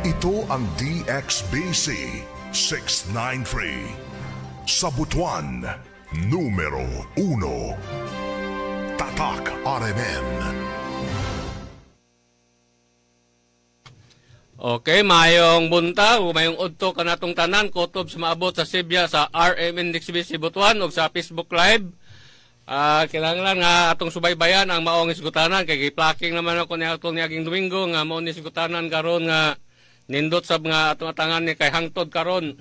Ito ang DXBC 693. Sa Butuan, numero 1. Tatak RMN. Okay, mayong buntag, mayong udto kanatong tanan kutob sa maabot sa Sibya sa RMN DXBC Butuan ug sa Facebook Live. Kinahanglan nga atong subaybayan ang maong isgutanan kay giplaking naman ako ni atong niaging Domingo nga mao ni isgutanan karon nga nindot sab nga atong atangan ni kay hangtod karon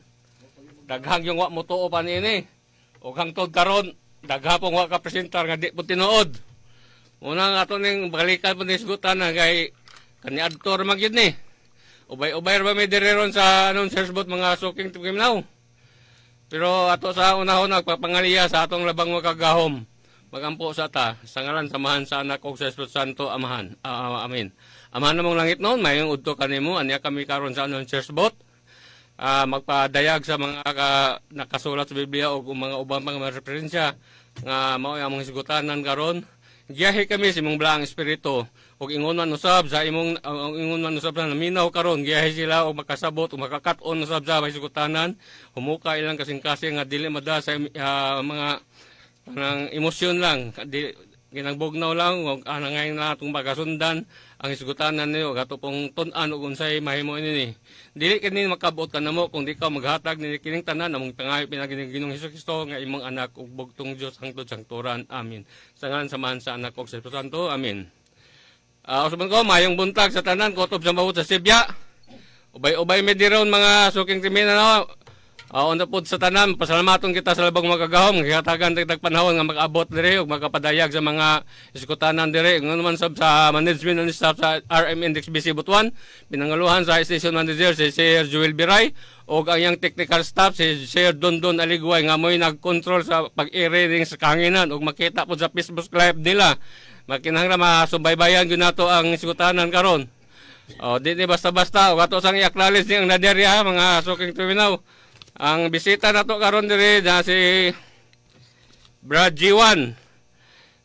daghang yung wa mo tuo pa niini ug hangtod karon daghapong wa ka presentar nga di po tinuod. Una nga ato ning balikan po ni isgutanan kay kaniadto ra man gyud ni. Ubay-ubay ra ba may diri ron sa announcers booth, mga suking timinaw. Pero ato sa unahon nagpapangaliya sa atong labang makagahom. Magampo sa ta, sa ngalan samahan sa Anak ug sa Espiritu Santo, Amahan. Amen. Amahan namong langit noon, mayong udto kanimo, anya kami karon sa announcers booth. Magpadayag sa mga nakasulat sa Biblia o mga ubang mga referensya nga mao among hisgutanan karon. Giyahe kami sa imong Balaang Espiritu ug ingon man usab sa imong ingon man usab sa naminaw karon, giyahe sila og makasabot ug makakat-on usab sa hisgutanan, humuka ilang kasing-kasing nga dili mada sa mga kanang emosyon lang, di ginang bugnaw lang ug anangay na atong pagasundan ang hisgutanan niyo ato pong tun-an ug unsay mahimo ini. Dili kini makabot kanamo kung di ka maghatag ni kining tanan, among pangayo pinaagi ni Ginoong Hesukristo nga imong anak ug bugtong Dios hangtod sa hangturan. Amen. Sa ngalan samahan sa Anak ug sa Espiritu Santo. Amen. Usaban ko, mayong buntag sa tanan kutob sa mabot sa Sibya. Ubay-ubay mi diron, mga suking timina, no. Una pod sa tanan, pasalamaton kita sa labang makagahom, gihatagan kitag panahon nga makaabot diri ug makapadayag sa mga iskutanan diri. Ingon man sab sa management and staff sa RM DXBC Butuan, pinangaluhan sa station manager si Sir Joel Biray ug ang iyang technical staff si Sir Dondon Aligway nga mo'y nag-control sa pag-ere sa kanginan ug makita pod sa Facebook Live nila. Makinahanglan masubaybayan gyud nato ang iskutanan karon. O, di ni basta-basta. O, ato sang i-acknowledge ni ang naderya, mga suking tuminaw. Ang bisita nato karon diri na si Brad G1.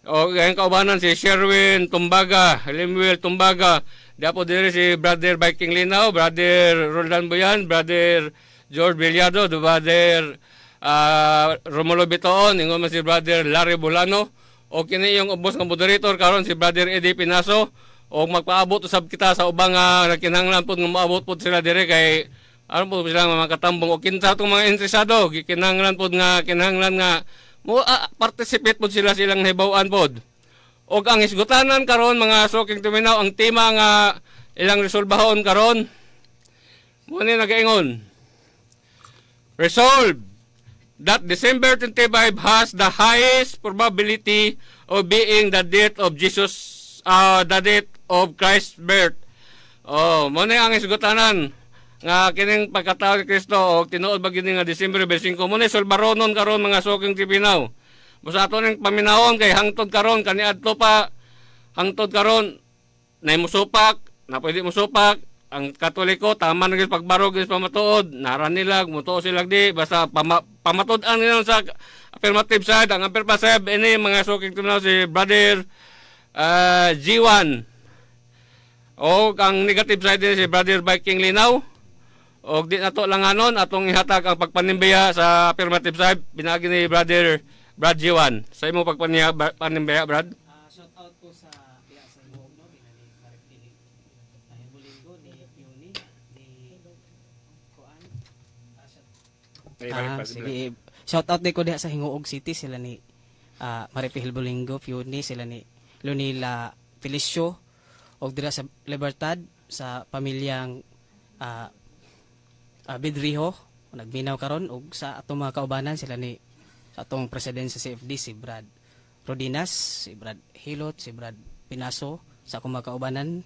O ang kaubanan si Sherwin Tumbaga, Lemuel Tumbaga. Diapo diri si Brother Viking Linaw, Brother Roldan Buyan, Brother George Villado, Brother Romulo Bitoon, ingon man si Brother Larry Bolano. O kini yung ubos nga moderator karon si Brother Eddie Pinaso. O magpaabot usab kita sa ubang kinahanglan pod nga moabot pod sila diri kay aron po sila mga katambong o kinsa atong mga interesado gikinahanglan pod nga kinahanglan nga mo participate pod sila silang hibaw-an pod. Og ang hisgutanan karon, mga suking tuminaw, ang tema nga ilang resolbahon karon mo ni nagaingon: Resolve that December 25 has the highest probability of being the date of Jesus, the date of Christ's birth. Oh, mo ni ang hisgutanan nga kining pagkatao ni Kristo og tinuod ba gyud nga December 25. Mo ni solbaronon karon, mga suking tipinaw. Basta ato ning paminawon kay hangtod karon kaniadto pa, hangtod karon nay musupak na pwede musupak ang Katoliko, tama na gyud pagbarog gyud pamatuod nara nila mutuo sila di basta pamatud-an nila sa affirmative side. Ang affirmative side ini, mga suking timinaw, si Brother G1 o ang negative side ini si Brother Viking Linaw. Og di nato langanon, atong ihatag ang pagpanimbiya sa affirmative side pinagi ni Brother Brad G1. Sa imong pagpaniya panimbaya, Brad. Shout out po sa diya sa Buog, no, ni Marifili. Ay Bulingo ni Yuni ni Kuan. Sige. Shout out din ko diha sa Hinguog City, sila ni Maripihil Bulingo, Fiuni, sila ni Lunila Felicio og dira sa Libertad sa pamilyang Bidriho nagminaw karon og sa atong mga kaubanan, sila ni sa atong president sa CFD si Brad Rodinas, si Brad Hilot, si Brad Pinaso, sa akong mga kaubanan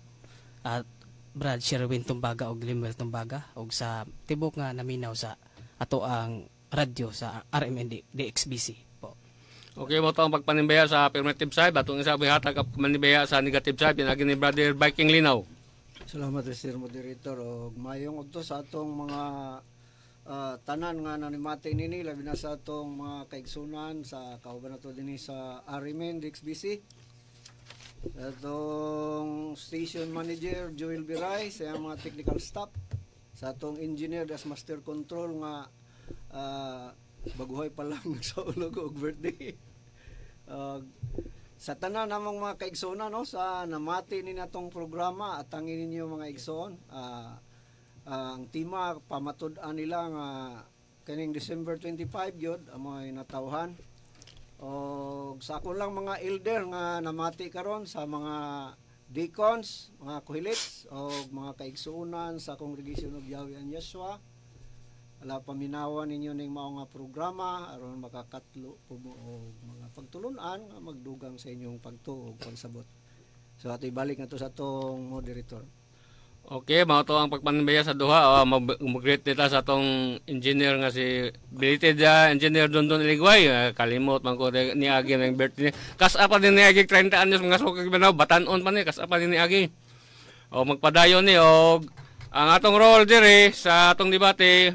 at Brad Sherwin Tumbaga og Limuel Tumbaga og sa tibok nga naminaw sa ato ang radyo sa RMN DXBC po. Okay mo to ang pagpanimbaya sa affirmative side. Atong isa hatag ang pagpanimbaya sa negative side pinagi ni Brother Viking Linaw. Salamat, Sir Moderator, og mayong udto sa atong mga tanan nga nanimati nini, labi na sa atong mga kaigsunan sa kauban nato dinhi sa RMN DXBC. Atong station manager Joel Biray, sa iyang mga technical staff. Sa atong engineer das master control nga baguhay pa lang nagsaulog og birthday. Sa tanan namong mga kaigsoona, no, sa namati ni natong programa, atangin ninyo, mga igsoon, ang tema, pamatud-an nila nga kaning December 25 gyud amoy natawhan. Og sa ako lang mga elder nga namati karon, sa mga deacons, mga kuhilits og mga kaigsuonan sa Congregation of Yahweh and Yeshua, ala, paminawan ninyo ning mao nga programa aron makakatlo po mo og mga pagtulunan nga magdugang sa inyong pagtuo ug pagsabot. So ato ibalik na to sa atong moderator. Okay, mao to ang pagpanambiya sa duha. Oh, mag-greet nita sa atong engineer nga si belated engineer Dondon Iligway. Kalimot man ko niagi ng birthday niya. Kas-a pa din niagi 30 anyos mga sukag banaw, batanon pa ni, kas-a pa din niagi. O magpadayon ni og ang atong role diri sa atong debate,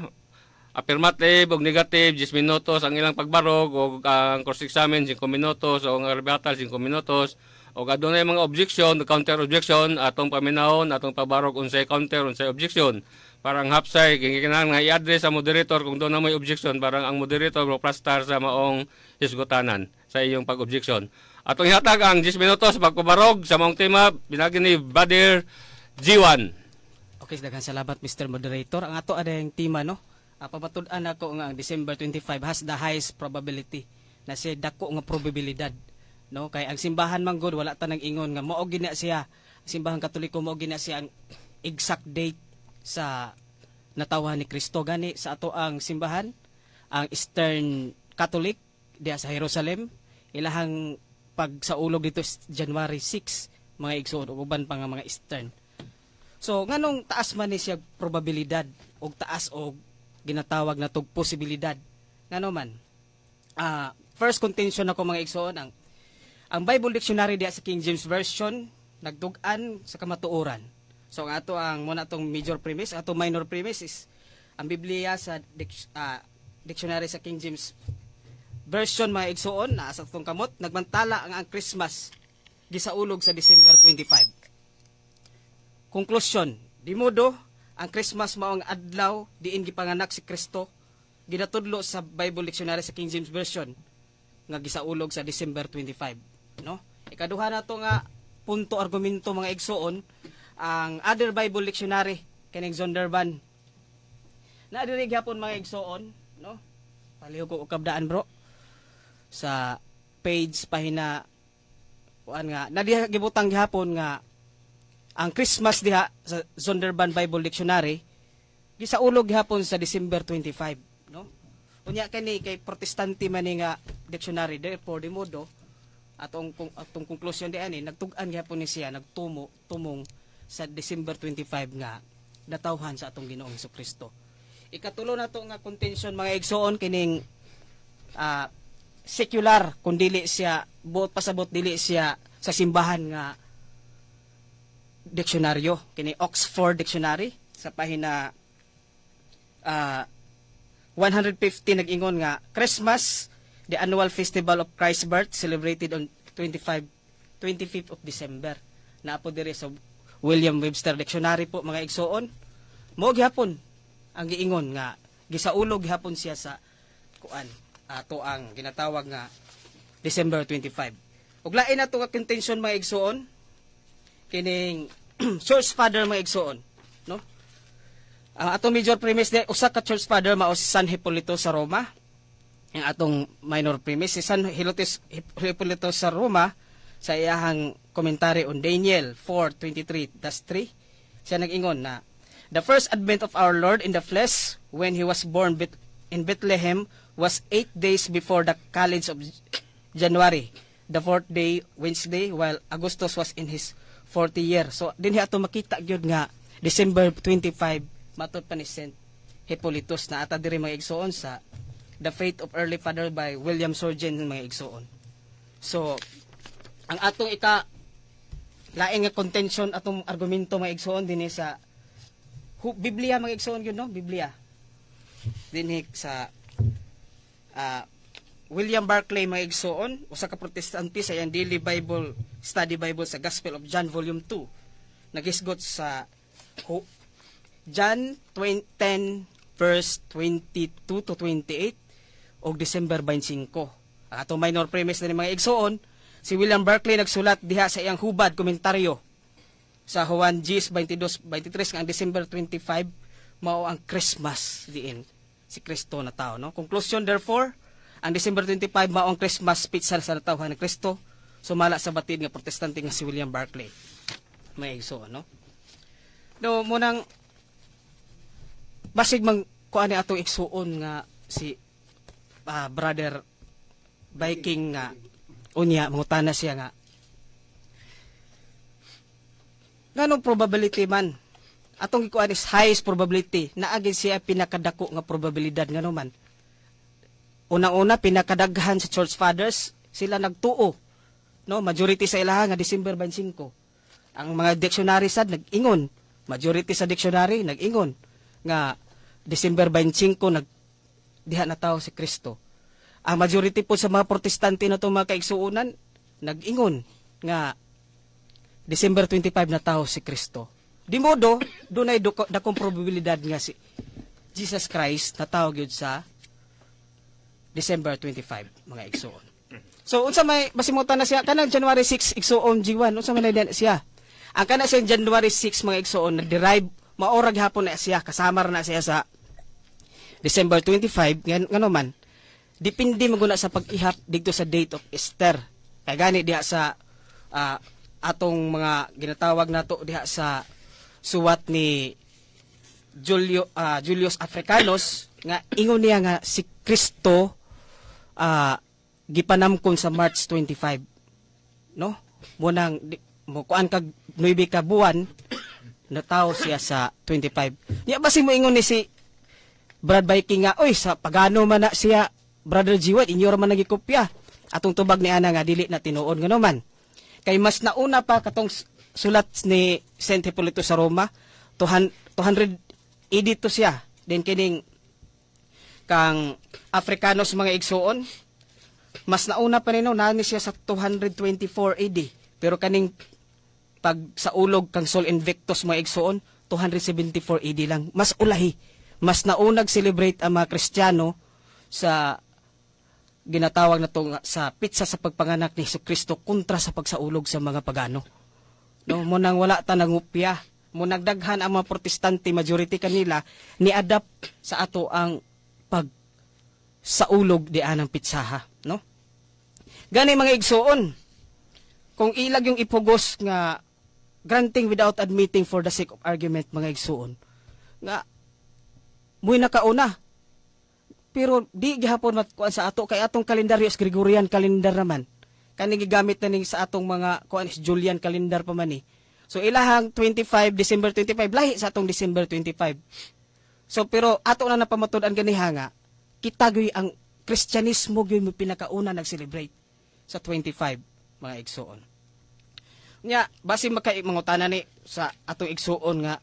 affirmative ug negative, 10 minutos ang ilang pagbarog ug ang cross examine 5 minutos o ang rebuttal 5 minutos, o adunay mga objection, counter objection, atong paminahon, atong pabarog unsay counter, unsay objection. Parang hapsay kinahanglan nga i-address sa moderator kung doon na may objection, parang ang moderator mo plastar sa maong hisgutanan sa iyong pag-objection. Atong ihatag ang 10 minutos pagpabarog sa maong tema binagi ni Brother G1. Okay, daghang salamat, Mr. Moderator. Ang ato adayang tema, no. Pamatud-an ako nga ang December 25 has the highest probability na siya dako nga probabilidad. No, kay ang simbahan man gud wala ta nang ingon nga mao gina siya. Ang simbahan Katoliko, mao gina siya ang exact date sa natawhan ni Kristo. Gani sa ato ang simbahan, ang Eastern Catholic diha sa Jerusalem, ilahang pagsaulog dito is January 6, mga igsoon, ug uban pa nga mga Eastern. So nganong taas man ni siya probabilidad og taas og ginatawag na tog posibilidad? Ngano man? First contention ako, mga igsoon, ang Bible Dictionary diha sa King James Version nagtug-an sa kamatuoran. So ang ato ang muna atong major premise, ato minor premise is ang Biblia sa dictionary sa King James Version, mga igsoon, naa sa atong kamot, nagmantala ang Christmas gisaulog sa December 25. Konklusyon, di modo ang Christmas mao ang adlaw diin gipanganak si Kristo, ginatudlo sa Bible Dictionary sa King James Version nga gisaulog sa December 25, no? Ikaduha na to nga punto, argumento, mga igsoon, ang other Bible Dictionary kining Zondervan. Na diri gyapon, mga igsoon, no? Palihog ko ukabdaan, bro, sa page, pahina kuan nga na diha gibutang gihapon nga ang Christmas diha sa Zondervan Bible Dictionary gisaulog gihapon sa December 25, no? Unya kani kay Protestante man ni nga dictionary, therefore di modo atong konklusyon di ani nagtug-an gihapon ni siya, nagtumo tumong sa December 25 nga natawhan sa atong Ginoong Kristo. Ikatulo na to nga contention, mga igsoon, kining secular kung dili siya, buot pasabot, dili siya sa simbahan nga diksyonaryo, kini Oxford Dictionary sa pahina 150, nag-ingon nga Christmas, the annual festival of Christ's birth celebrated on 25 25th of December. Naa po diri sa William Webster Dictionary po, mga igsoon, mo gihapon ang giingon nga gisaulog gihapon siya sa kuan, ato ang ginatawag nga December 25. Ug lain na to nga contention, mga igsoon, kining church father, mga igsoon, no? Ang atong major premise di usa ka church father mao si San Hipolito sa Roma. Ang atong minor premise, si San Hipolito sa Roma, sa iyahang commentary on Daniel 4:23-3, siya nag-ingon na the first advent of our Lord in the flesh, when he was born in Bethlehem, was 8 days before the calends of January, the fourth day, Wednesday, while Augustus was in his 40 year. So dinhi ato makita gyud nga December 25 matod pa ni Saint Hippolytus na ata diri, mga igsoon, sa The Faith of Early Father by William Surgeon, mga igsoon. So ang atong ika lain nga contention, atong argumento, mga igsoon, dinhi sa Biblia, mga igsoon yun, no? Biblia dinhi sa William Barclay, mga igsoon, usa ka Protestante, sa iyang Daily Bible Study Bible sa Gospel of John Volume 2, nagisgot sa John 20, 10 verse 22 to 28 og December 25. Ang atong minor premise na ni, mga igsoon, si William Barclay nagsulat diha sa iyang hubad komentaryo sa Juan 10, 22, 23 nga ang December 25 mao ang Christmas diin si Kristo na tao, no? Conclusion, therefore, ang December 25 mao ang Christmas petsa sa natawhan ni Kristo, sumala sa batid nga Protestante nga si William Barclay, mga igsoon, no? No, munang basig mang kuan ni atong igsuon nga si Brother Viking nga unya mangutana siya nga nganong probability man atong gikuan is highest probability, naa gyud siya pinakadako nga probabilidad. Ngano man? Unang-una, pinakadaghan sa church fathers sila nagtuo, no? Majority sa ilaha nga December 25. Ang mga dictionary sad nag-ingon, majority sa dictionary nag-ingon nga December 25 nag diha na tao si Kristo. Ang majority po sa mga Protestante na itong mga kaigsuonan nag-ingon nga December 25 na tao si Kristo. Di modo, dunay dakong probabilidad nga si Jesus Christ natawo gyud sa December 25, mga igsuon. So unsa may basimutan na siya kanang January 6, igsuon G1, unsa man na siya? Ang kana siya January 6, mga igsuon, na derive maorag hapon na siya, kasama ra na siya sa December 25. Ngano man? Depende man guna sa pag-ihap didto sa date of Easter. Kay gani diha sa atong mga ginatawag nato diha sa suwat ni Julius Africanus nga ingon niya nga si Kristo gipanamkon sa March 25, no? Munang mo kuan kag 9 ka buwan, natawo siya sa 25. Nya basi mo ingon ni si Brad Viking nga, "Oy, sa pagano man na siya, Brother G1, inyo ra man nagikopya." Atong tubag ni ana nga dili na tinuod. Ngano man? Kay mas nauna pa katong sulat ni Saint Hippolytus sa Roma, 200 200 AD to siya. Then kining kang Africanos, mga igsuon, mas nauna pa nino nani siya sa 224 AD. Pero kaning pag sa ulog kang Sol Invictus, mga igsuon, 274 AD lang. Mas ulahi. Mas naunag celebrate ang mga Kristiyano sa ginatawag na to nga sa pitsa sa pagpanganak ni Kristo kontra sa pagsaulog sa mga pagano. No, mo nang wala ta nangupya. Mo nagdaghan ang mga Protestante, majority kanila ni adapt sa ato ang pag saulog di anang pitsaha, no? Gani, mga igsuon, kung ilag yung ipugos nga granting without admitting for the sake of argument, mga igsuon, nga mo'y nakauna. Pero di gihapon matkuan sa ato kay atong kalendaryo is Gregorian calendar naman. Kani gigamit na ning sa atong mga kuan is Julian calendar pa man ni. So ilahang 25, December 25 lahi sa atong December 25. So pero ato na napamatud-an ganiha nga kita gyud ang Kristyanismo gyud mo pinakauna nag-celebrate sa 25, mga igsuon. Nya basi maka mangutana ni sa atong igsuon nga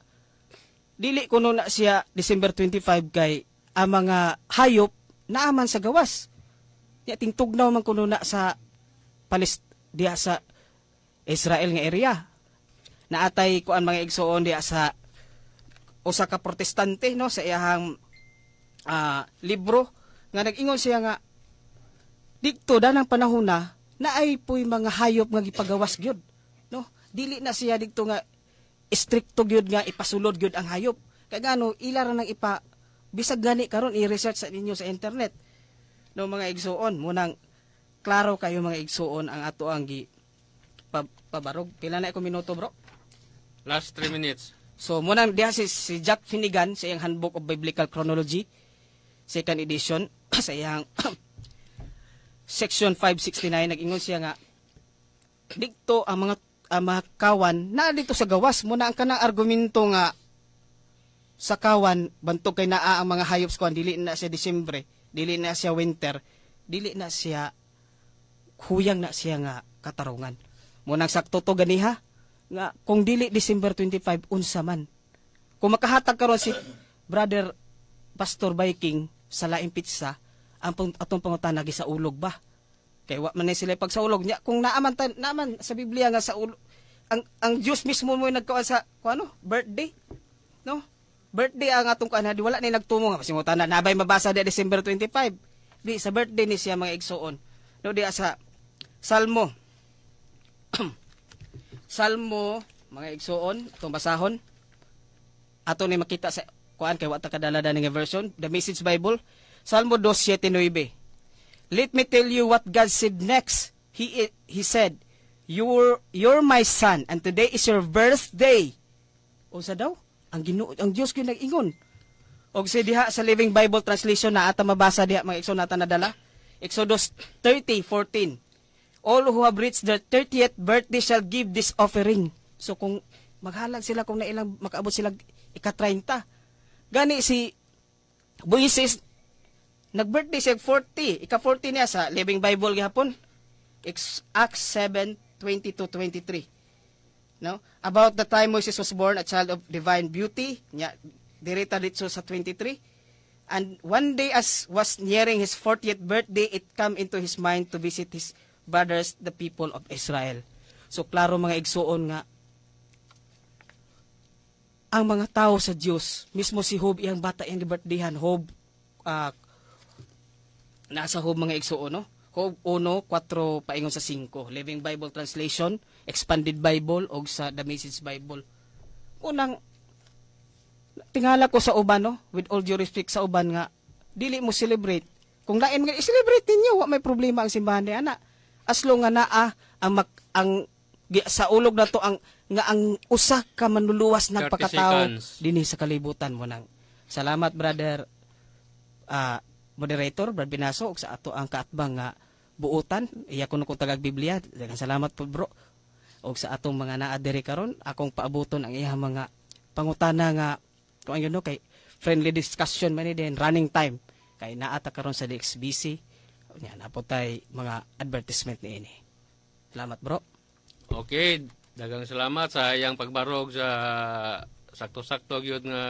dili kuno na siya December 25 kay ang mga hayop naaman sa gawas. Nya tingtugnaw man kuno na sa Palest diha sa Israel nga area. Naatay kuan, mga igsuon, diha sa usa ka Protestante, no, sa iyahang libro nga nag-ingon siya nga didto danang panahon na naay poy mga hayop nga gipagawas gyud, no? Dili na siya didto nga strikto gyud nga ipasulod gyud ang hayop kay ngano ila ra nang ipa bisag gani karon i-research sa ninyo sa internet, no, mga igsuon. Munang klaro kayo, mga igsuon, ang ato ang gi pabarog. Pila na ko minuto, bro? Last 3 minutes. So munang diha si Jack Finnegan sa iyang Handbook of Biblical Chronology, second edition, sa iyang section 569, nag-ingon siya nga didto ang mga kawan na dito sa gawas. Muna ang kanang argumento nga sa kawan bantog kay naa ang mga hayop sa kawan, dili na siya Disyembre, dili na siya winter, dili na siya huyang na siya nga katarungan. Munang sakto to ganiha nga kung dili December 25, unsa man? Kung makahatag karon si Brother Pastor Viking sa laing pitsa, ang atong pangutana, sa ulog ba? Kay wa man ni sila pagsaulog niya. Kung naaman ta, naaman sa Biblia nga sa ulog, ang Diyos mismo mo nagkuan sa kuan, ano, birthday, no? Birthday ang atong kuan, di wala ni nagtumo nga pasingutan na nabay mabasa di December 25. Di sa birthday ni siya, mga igsuon. No, di sa Salmo. Salmo, mga igsuon, atong basahon. Ato ni makita sa kuan kay wa ta kadala nga version, The Message Bible, Salmo 2:7-9. "Let me tell you what God said next. He said, 'You're my son and today is your birthday.'" Unsa daw? Ang Ginoo, ang Dios gyud nag-ingon. Og si diha sa Living Bible Translation na ata mabasa diha, mga igsoon, nata nadala. Exodus 30:14. "All who have reached their 30th birthday shall give this offering." So kung maghalag sila kung nailang makaabot sila ika-30. Gani si Moises nag-birthday siya 40, ika-40 niya sa Living Bible gihapon. Acts 7:20 to 23. No? "About the time Moses was born, a child of divine beauty," nya direta dito sa 23. "And one day as was nearing his 40th birthday, it come into his mind to visit his brothers, the people of Israel." So klaro, mga igsuon, nga ang mga tao sa Dios, mismo si Job, iyang bata iyang birthdayhan, Job, nasa Job, mga igsuon, no? Job 1, 4 paingon sa 5. Living Bible Translation, Expanded Bible, o sa The Message Bible. Unang, tingala ko sa uban, no? With all due respect sa uban nga, dili mo celebrate. Kung lain mga i-celebrate ninyo, wa may problema ang simbahan ni ana. As long nga naa ang ang sa ulog na to ang nga ang usa ka manluluwas 30 nagpakatao seconds. Dinhi sa kalibutan mo nang. Salamat, brother moderator Brad Binaso, ug sa ato ang kaatbang nga buutan iya kuno kong tagag Biblia. Daghang salamat po, bro, ug sa atong mga naa diri karon, akong paabuton ang iyang mga pangutana nga kung ano, no, kay friendly discussion man ni, then running time kay naa ta karon sa DXBC nya na tay mga advertisement niini. Salamat, bro. Okay, daghang salamat sa iyang pagbarog sa sakto-sakto gyud nga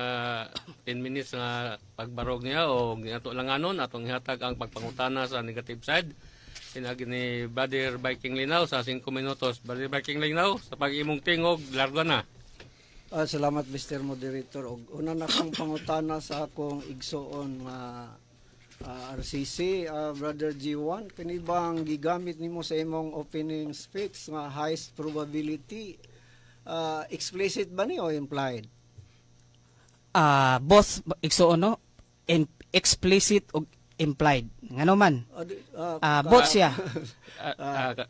10 minutes nga pagbarog niya, o ato lang anon atong ihatag ang pagpangutana sa negative side pinagi ni Brother Viking Linaw sa 5 minutos. Brother Viking Linaw, sa pag-imong tingog, larga na. Salamat, Mr. Moderator. Og una na kong pangutana sa akong igsoon nga RCC, Brother G1, kini bang gigamit nimo sa imong opening speech nga highest probability, explicit ba ni o implied? Both, igsuon, no, in, explicit ug implied, ngano man. Both siya.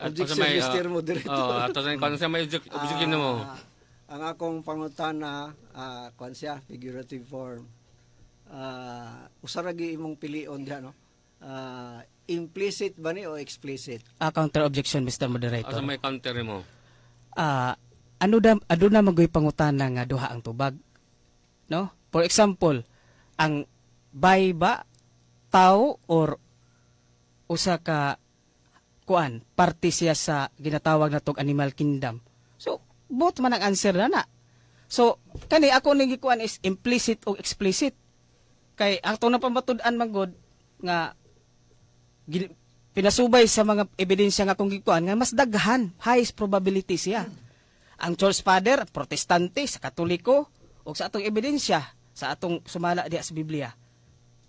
Objection, Mr. Moderator. Oh, ato sa kung sa may objection mo. Ang akong pangutana, kuan siya, figurative form. Usa ra gyud imong pilion diha, no? Implicit ba ni o explicit? Counter objection, Mr. Moderator. Asa may counter mo? Ano da aduna magoy pangutana nga duha ang tubag, no? For example, ang bay ba tao or usa ka kuan, parte siya sa ginatawag na tog animal kingdom? So both man ang answer na na. So kani ako ning gikuan is implicit o explicit kay ang atong napamatud-an man gud nga pinasubay sa mga ebidensya nga akong gikuan nga mas daghan, highest probability siya. Ang Church Father, Protestante, sa Katoliko ug sa atong ebidensya sa atong sumala diha sa Biblia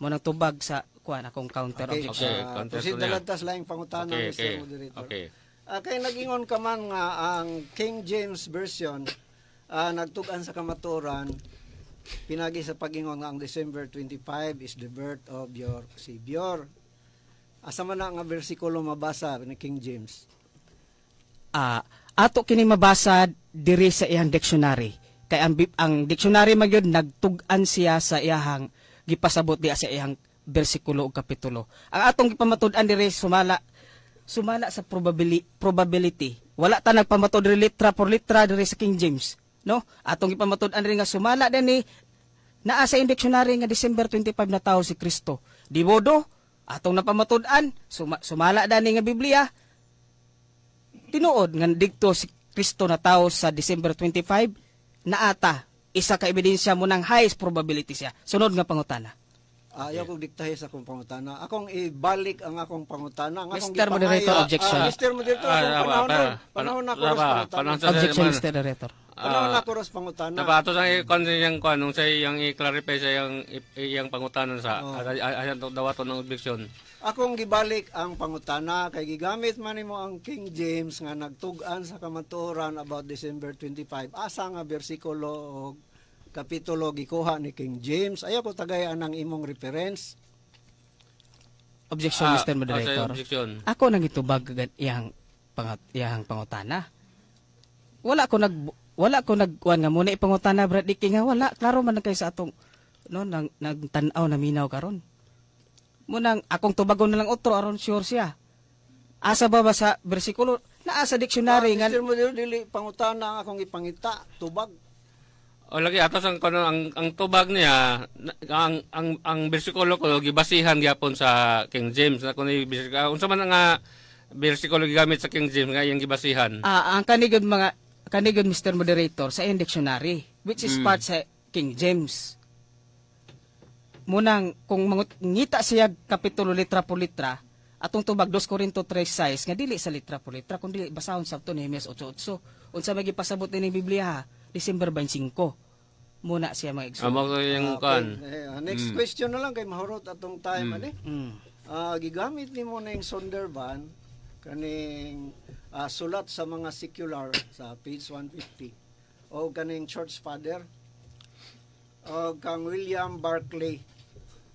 mo nang tubag sa kuan, akong counter objection. Okay, counter proceed to na niya. lang tas laing pangutana, Okay, Mr. Moderator. Kay nagingon ka man nga ang King James Version nagtug-an sa kamaturan pinagi sa pagingon nga ang December 25 is the birth of your Savior. Asa man na nga bersikulo mabasa ni King James? Ato kini mabasa diri sa iyang dictionary kay ang dictionary man gyud nagtug-an siya sa iyahang gipasabot diya sa iyang bersikulo ug kapitulo. Ang atong gipamatud-an diri sumala sumala sa probability. Wala ta nagpamatud diri litra por litra diri sa King James, no? Atong gipamatud-an diri nga sumala dinhi naa sa iyang dictionary nga December 25 na tao si Kristo. Di modo atong napamatud-an sumala dani nga Biblia, tinuod nga didto si Kristo na tao sa December 25. Naata isa ka ebidensya mo ng highest probability siya. Sunod nga pangutana. Ayaw kong diktahe sa akong pangutana. Akong ibalik ang akong pangutana. Ang akong Mr. Moderator, gipangaya. objection. Mr. Moderator, akong panahon na, panahon na ako sa pangutana. Panahon sa Objection, man. Mr. Director. Ano na ko ros pangutana? Dapat ato sa kon iyang kuan nung sa iyang i-clarify sa iyang iyang pangutana sa ayan dawaton ng objection. Akong gibalik ang pangutana kay gigamit man nimo ang King James nga nagtug-an sa kamatuoran about December 25. Asa nga bersikulo o kapitulo gikuha ni King James? Ayaw ko tagayan ang imong reference. Objection, Ah, Mr. ah, sa Moderator. objection. Ako nang itubag iyang pangutana. Wala ko nagkuan nga muna ipangutana, Brad Dicky, nga wala klaro man na kay sa atong no nang nagtan-aw na minaw karon. Munang akong tubagon na lang otro aron sure siya. Asa ba ba sa bersikulo naa sa dictionary nga? Mr. Moderator, dili pangutana ang akong ipangita, tubag. O lagi ato sang kuno ang tubag niya ang bersikulo ko gibasihan gyapon sa King James na kuno unsa man nga bersikulo gigamit sa King James nga iyang gibasihan? Ah, ang kanigod mga kanigod, Mr. Moderator, sa iyang dictionary, which is part sa King James. Munang kung ngita siya kapitulo litra por litra, atong tubag 2 Corinto 3:6 nga dili sa litra por litra kundi basahon sa to Nehemias 8:8. Unsa may gipasabot ini Biblia ha? December 25. Muna siya mga igsoon. Amo ko yung Ah, kuan. okay. Eh, next question na lang kay mahurot atong time ani. Ah, gigamit nimo ning Sonderban kaning sulat sa mga secular sa page 150 o kaning Church Father o kang William Barclay.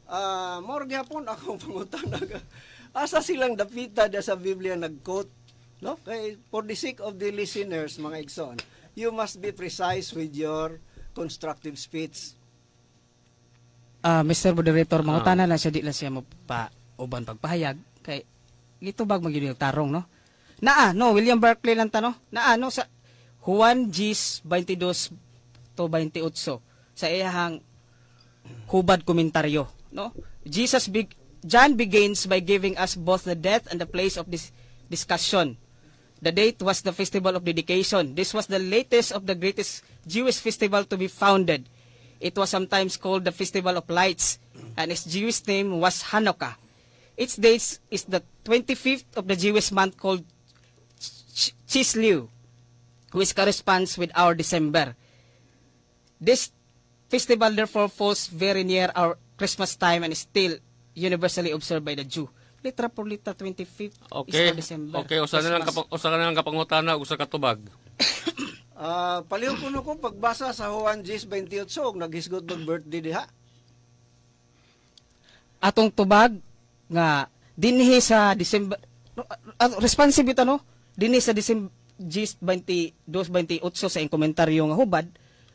Ah, more gyapon akong pangutana. Asa silang dapita da sa Biblia nag-quote? No? Kay for the sake of the listeners, mga igsoon, you must be precise with your constructive speech. Ah, Mr. Moderator, mangutana lang siya, di lang siya mo pa uban pagpahayag kay gitubag magyud yung tarong, no. Naa no William Barclay lang ta no. Naa no sa Juan 10 22 to 28 sa iyahang hubad komentaryo, no. Jesus big John begins by giving us both the death and the place of this discussion. The date was the festival of dedication. This was the latest of the greatest Jewish festival to be founded. It was sometimes called the Festival of Lights, and its Jewish name was Hanukkah. Its date is the 25th of the Jewish month called Chislev, which corresponds with our December. This festival therefore falls very near our Christmas time and is still universally observed by the Jew. Litra por litra, 25th is our December. Okay, usa na lang Christmas. Usa na lang kapangutana ug usa ka tubag. Ah, palihog kuno ko pagbasa sa Juan 10:28 og naghisgot mag birthday diha. Atong tubag nga dinhi sa December no, responsive ito no dinhi sa December 22 28 sa iyong komentaryo nga hubad,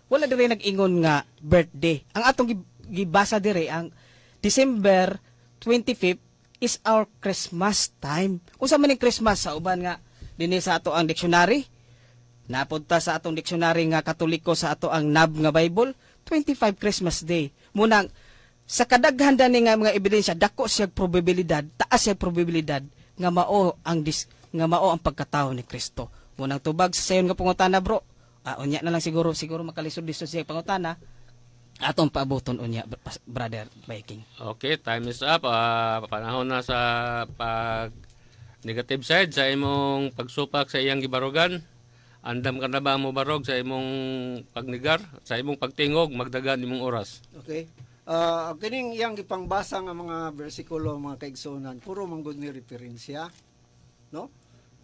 wala dire nag-ingon nga birthday. Ang atong gibasa dire, ang December 25 is our Christmas time. Unsa man ning Christmas sa uban nga dinhi sa ato ang dictionary? Napunta sa atong dictionary nga Katoliko, sa ato ang NAB nga Bible, 25 Christmas Day. Munang sa kadaghan dani nga mga ebidensya, dako siya probabilidad, taas siya probabilidad nga mao ang pagkatao ni Kristo. Munang tubag sa sayon nga pangutana, bro. Ah, unya na lang siguro siguro makalisod-lisod siya pangutana. Atong paaboton unya, brother Viking. Okay, time is up. Ah, panahon na sa pag negative side sa imong pagsupak sa iyang gibarugan. Andam ka na ba mo barog sa imong pagnigar, sa imong pagtingog, magdagan imong oras? Okay? Ah, kining iyang gipangbasa nga mga bersikulo, mga kaigsuonan, puro man gud ni referensya, no?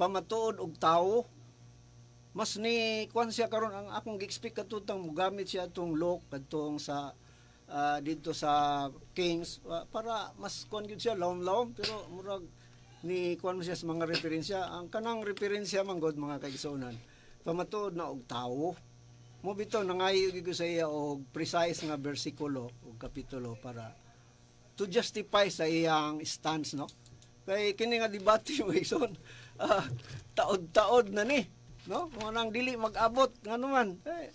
Pamatuod og tawo. Mas ni kuan siya karon ang akong gi-expect katutang mogamit siya atong Luke kadtong sa dito sa Kings para mas kuan gyud siya lawom-lawom, pero murag ni kuan mo siya sa mga referensya. Ang kanang referensya man gud, mga kaigsuonan, pamatuod na og tawo mo bitaw nangayo gyud ko sa iya og precise nga bersikulo og kapitulo para to justify sa iyang stance, no? Kay kini nga debate mo igsoon, taod-taod na ni, no? Kung anang dili mag-abot ngano man eh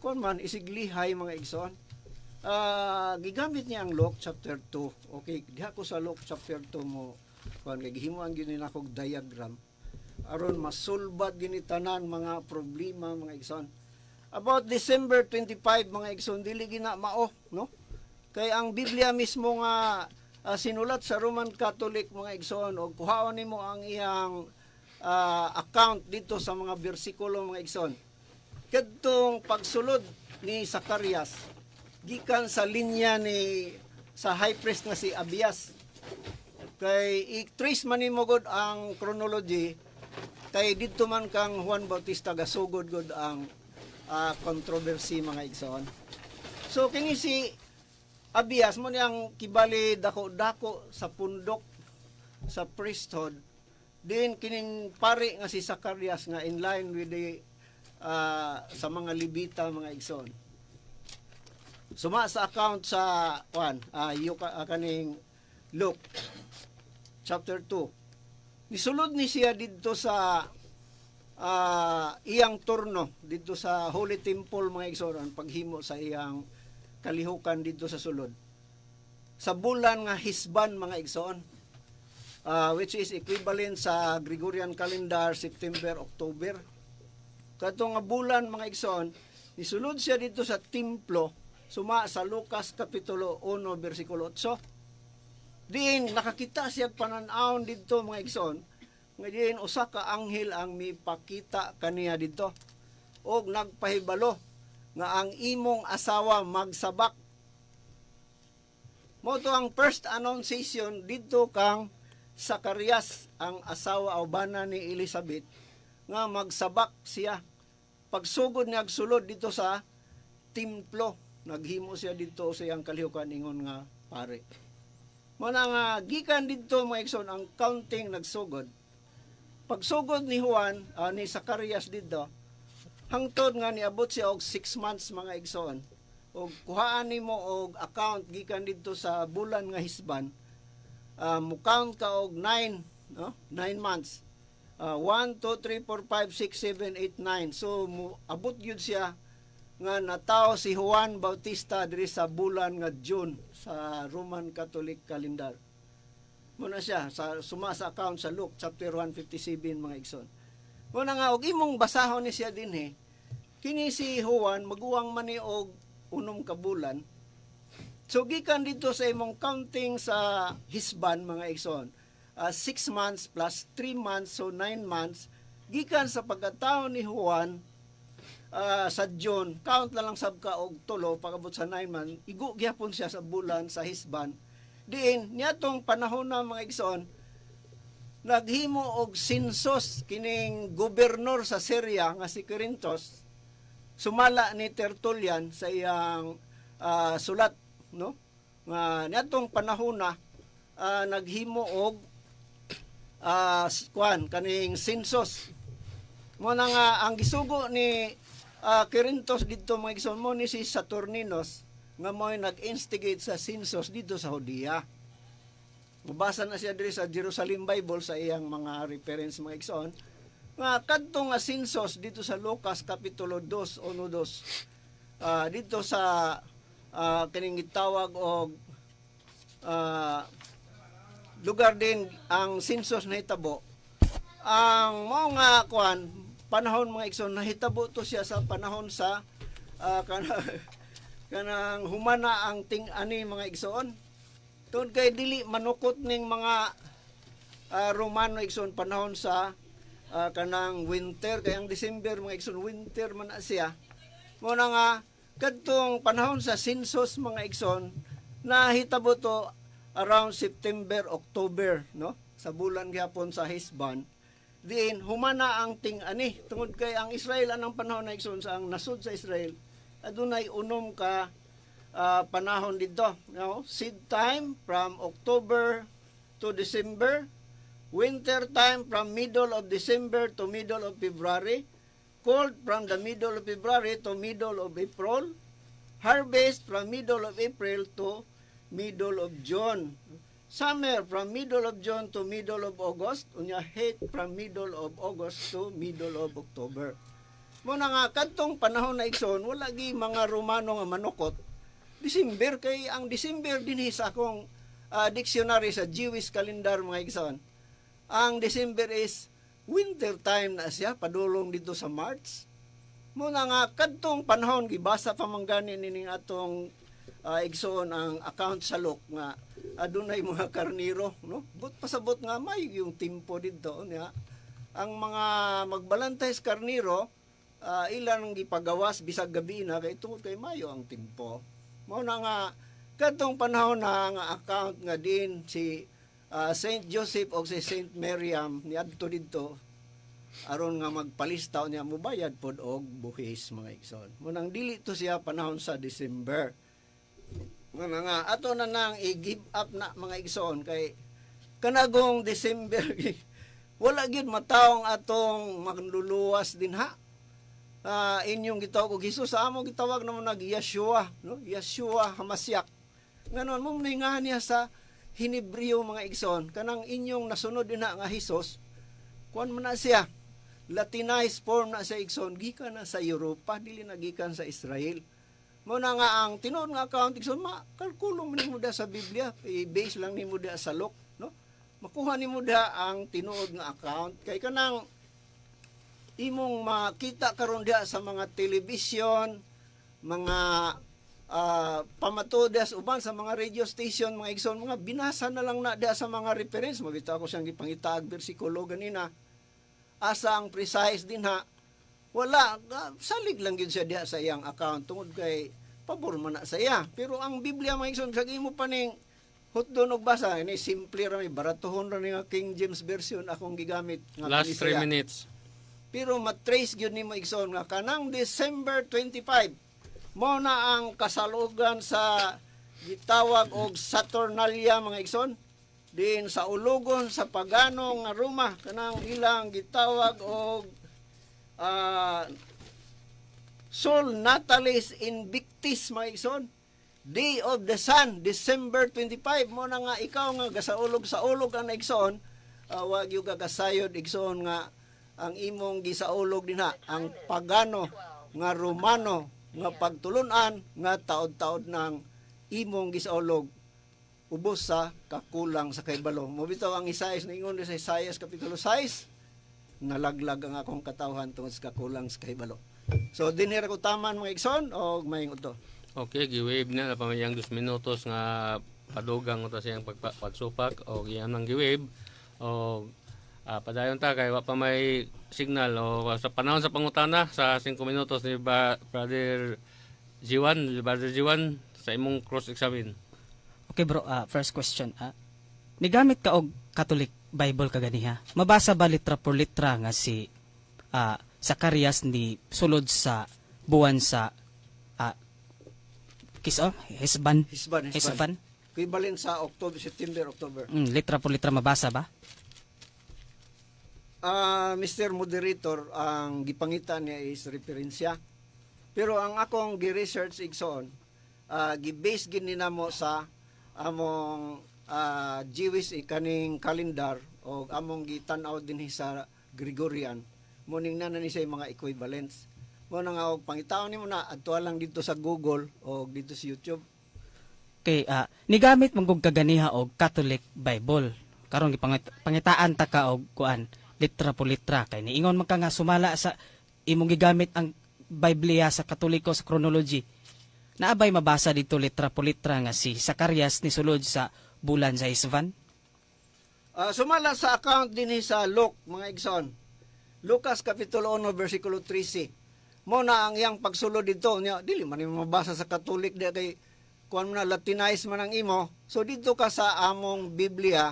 kuan man isiglihay, mga igsoon. Gigamit niya ang Luke chapter 2. Okay, diha ko sa Luke chapter 2 mo kuan kay gihimuan gyud ni nakog diagram aron masulbad gini tanan mga problema, mga igsoon, about December 25. Mga igsoon, dili gina mao, no? Kay ang Biblia mismo nga sinulat sa Roman Catholic, mga igsoon, og kuhaon nimo ang iyang account dito sa mga bersikulo, mga igsoon. Kadtong pagsulod ni Zacarias gikan sa linya ni sa high priest nga si Abias. Kay i-trace man nimo gud ang chronology, kay didto man kang Juan Bautista gasugod gud ang controversy, mga igsoon. So kini si Abias mo niyang kibali dako-dako sa pundok sa priesthood din, kining pari nga si Zacarias nga in line with the sa mga Levita, mga igsoon. Suma sa account sa kuan kaning Luke chapter 2, nisulod ni siya didto sa iyang turno didto sa Holy Temple, mga igsoon, ang paghimo sa iyang kalihukan didto sa sulod sa bulan nga Hisban, mga igsoon, which is equivalent sa Gregorian calendar September, October. Kato nga bulan, mga igsoon, nisulod siya didto sa templo suma sa Lucas kapitulo 1 bersikulo 8. Diin nakakita siya panan-awon didto, mga igsoon, nga diin usa ka anghel ang mipakita kaniya didto og nagpahibalo nga ang imong asawa magsabak. Mao to ang first annunciation didto kang Zacarias, ang asawa o bana ni Elizabeth, nga magsabak siya. Pagsugod niya sulod dito sa templo, naghimo siya didto sa iyang kalihukan ingon nga pare. Mao na nga gikan didto, mga igsoon, ang counting nagsugod. Pagsugod ni Juan, ni Zacarias didto, hangtod nga niabot siya og 6 months, mga igsoon. Og kuhaan nimo og account gikan didto sa bulan nga Hisban, mo count ka og 9, no? 9 months. 1 2 3 4 5 6 7 8 9. So mo abot gyud siya nga natawo si Juan Bautista diri sa bulan nga June sa Roman Catholic calendar. Muna siya sa suma sa account sa Luke chapter 157, mga igsoon. Muna nga og imong basahon ni siya dinhi, kini si Juan maguwang man ni og 6 ka bulan. So gikan dito sa imong counting sa Hisban, mga igsoon, 6 months plus 3 months, so 9 months gikan sa pagkatao ni Juan sa June, count na lang sab ka og 3 pag-abot sa 9 months, igo gyapon siya sa bulan sa Hisban. Diin niadtong panahon na, mga igsoon, naghimo og census kining gobernador sa Syria nga si Quirinius, sumala ni Tertullian sa iyang sulat, no, nga niadtong panahon na naghimo og kuan kaning census. Mo na nga ang gisugo ni Quirinius didto, mga igsoon, mo ni si Saturninus nga mo'y nag-instigate sa census didto sa Judea. Mabasa na siya diri sa Jerusalem Bible sa iyang mga reference, mga igsoon, nga kadto nga census dito sa Lucas kapitulo 2 1 2, dito sa kining gitawag og lugar din ang census nahitabo. Ang mao nga kuan panahon, mga igsoon, nahitabo to siya sa panahon sa kanang humana ang ting-ani, mga igsoon, tungod kay dili manukot ning mga Romano, igsoon, panahon sa kanang winter, kay ang December, mga igsoon, winter man na siya. Mo na nga kadtong panahon sa census, mga igsoon, nahitabo to around September, October, no, sa bulan gyapon sa Hisban, diin humana ang ting-ani, tungod kay ang Israel anang panahon na, igsoon, sa ang nasod sa Israel adunay 6 ka panahon didto, no? Seed time from October to December, winter time from middle of December to middle of February, cold from the middle of February to middle of April, harvest from middle of April to middle of June, summer from middle of June to middle of August, unya heat from middle of August to middle of October. Mo na nga kadtong panahon na, igsoon, wala gi mga Romano nga manukot December, kay ang December dinhi sa akong dictionary sa Jewish calendar, mga igsoon, ang December is winter time na siya padulong dito sa March. Mo na nga kadtong panahon gibasa pa man gani nining atong igsoon ang account sa Luke nga adunay mga karniro, no, but pasabot nga may yung timpo didto niya ang mga magbalantay sa karniro. Ilang gipagawas bisag gabi na kay tungod kay mayo ang timpo. Mao na nga kadtong panahon na nga account nga din si Saint Joseph o si Saint Miriam niadto didto aron nga magpalista niya, mubayad pod og buhis, mga igsoon. Munang dili to siya panahon sa December. Muna nga ato na nang i-give up na, mga igsoon, kay kanagong December wala gyud matawong atong manluluwas din ha. Inyong gitawag og Jesus, sa among gitawag naman nag Yeshua, no? Yeshua Hamasyak. Nganon mo nga niya sa Hebreo, mga igsoon, kanang inyong nasunod din na nga Jesus, kuan man na siya, Latinized form na sa igsoon, gikan na sa Europa, dili na gikan sa Israel. Mo na nga ang tinuod nga account, igsoon, makalkulo man nimo da sa Biblia, i-base lang nimo da sa Luke, no? Makuha nimo da ang tinuod nga account kay kanang imong makita karon diha sa mga television, mga pamatudas uban sa mga radio station, mga igsoon, mga binasa na lang na diha sa mga reference. Mabitaw ako siyang gipangitaag bersikulo ganina, asa ang precise din ha, wala. Salig lang gyud siya diha sa iyang account tungod kay pabor man na sa iya. Pero ang Biblia, mga igsoon, sa imo pa ning hutdon og basa ini, simple ra, may baratuhon ra ni nga King James Version akong gigamit nga Last Bisaya. 3 minutes. Pero matrace gyud nimo, igsoon, nga kanang December 25 mo na ang kasalugan sa gitawag og Saturnalia, mga igsoon, din sa ulugon sa pagano nga Roma, kanang ilang gitawag og Sol Natalis Invictis, mga igsoon, Day of the Sun, December 25. Mo na nga ikaw nga gasaulog sa ulog ang igsoon, wag yung gagasayod, igsoon, nga ang imong gisaulog dinha ang pagano nga Romano nga pagtulunan nga taod-taod ng imong gisaulog, ubos sa kakulang sa kaibalo. Mo bitaw ang Isaias ningon sa Isaias kapitulo 6, "Nalaglag ang akong katawhan tungod sa kakulang sa kahibalo." So dinhi ra ko taman, mga igsoon, og maayong udto. Okay, gi-wave na na pamayang 2 minutos nga padugang unta siyang pagsupak o iyang nang gi-wave o padayon ta kay wa pa may signal o sa panahon sa pangutana sa 5 minutos ni ba, Brother Jiwan, Brother Jiwan, sa imong cross examine. Okay bro, first question. Nigamit ka og Catholic Bible kaganiha. Mabasa ba litra por litra nga si Zacarias ni sulod sa buwan sa kiso Hisban? Hisban, Hisban. Hisban? Equivalent sa October, September, October. Litra por litra mabasa ba? Mr. Moderator, ang gipangita niya is referensya. Pero ang akong gi-research, igsoon, gi-base gid ni namo sa among Jewish kaning calendar o among gitan-aw dinhi sa Gregorian. Muning na ni siya mga equivalents. Mo na nga og pangitaon nimo na adto lang dito sa Google o dito sa YouTube. Kay nigamit man gud kaganiha og Catholic Bible. Karon pangitaan ta ka og kuan, litra por litra, kay niingon man ka nga sumala sa imong gigamit ang Biblia sa Katoliko sa chronology. Naabay mabasa dito litra por litra nga si Zacarias ni sulod sa bulan sa Isvan? Sumala sa account dinhi sa Luke, mga igsoon. Lucas kapitulo 1 versikulo 13. Mo na ang iyang pagsulod dito niya, dili man nimo mabasa sa Catholic di kay kuan mo na, Latinize man ang imo. So dito ka sa among Biblia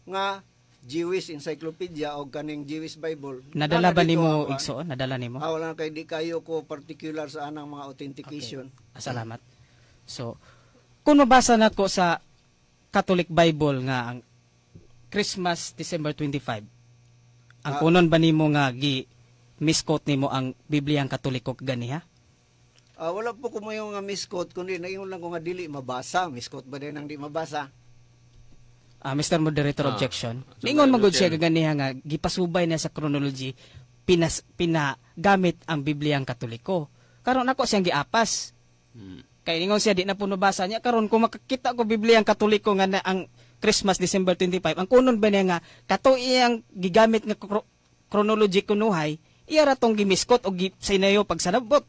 nga Jewish Encyclopedia o kaning Jewish Bible. Nadala ba Nana dito nimo, ang kuan. igsoon? Nadala nimo? Wala na kay di kayo ko particular sa anang mga authentication. Salamat. So, kung mabasa nako sa Catholic Bible nga ang Christmas December 25, ang kunon ba nimo nga gi misquote nimo ang Biblia ang Katoliko ganiha? Wala po ko mo yung nga misquote, kundi naingon lang ko nga dili mabasa. Misquote ba din ang di mabasa? Mr. Moderator, objection. So, Ningon man gud siya Lucian. kaganiha nga gipasubay niya sa chronology, pinas pinagamit ang Biblia ang Katoliko. Karon ako siyang giapas. Kay ningon siya di na po nabasa niya karon, kung makakita ko Biblia ang Katoliko nga na ang Christmas December 25, ang kunon ba niya nga kato iyang gigamit nga chronology kunuhay, iya ra tong gimisquote o gi sinayo pagsanabot?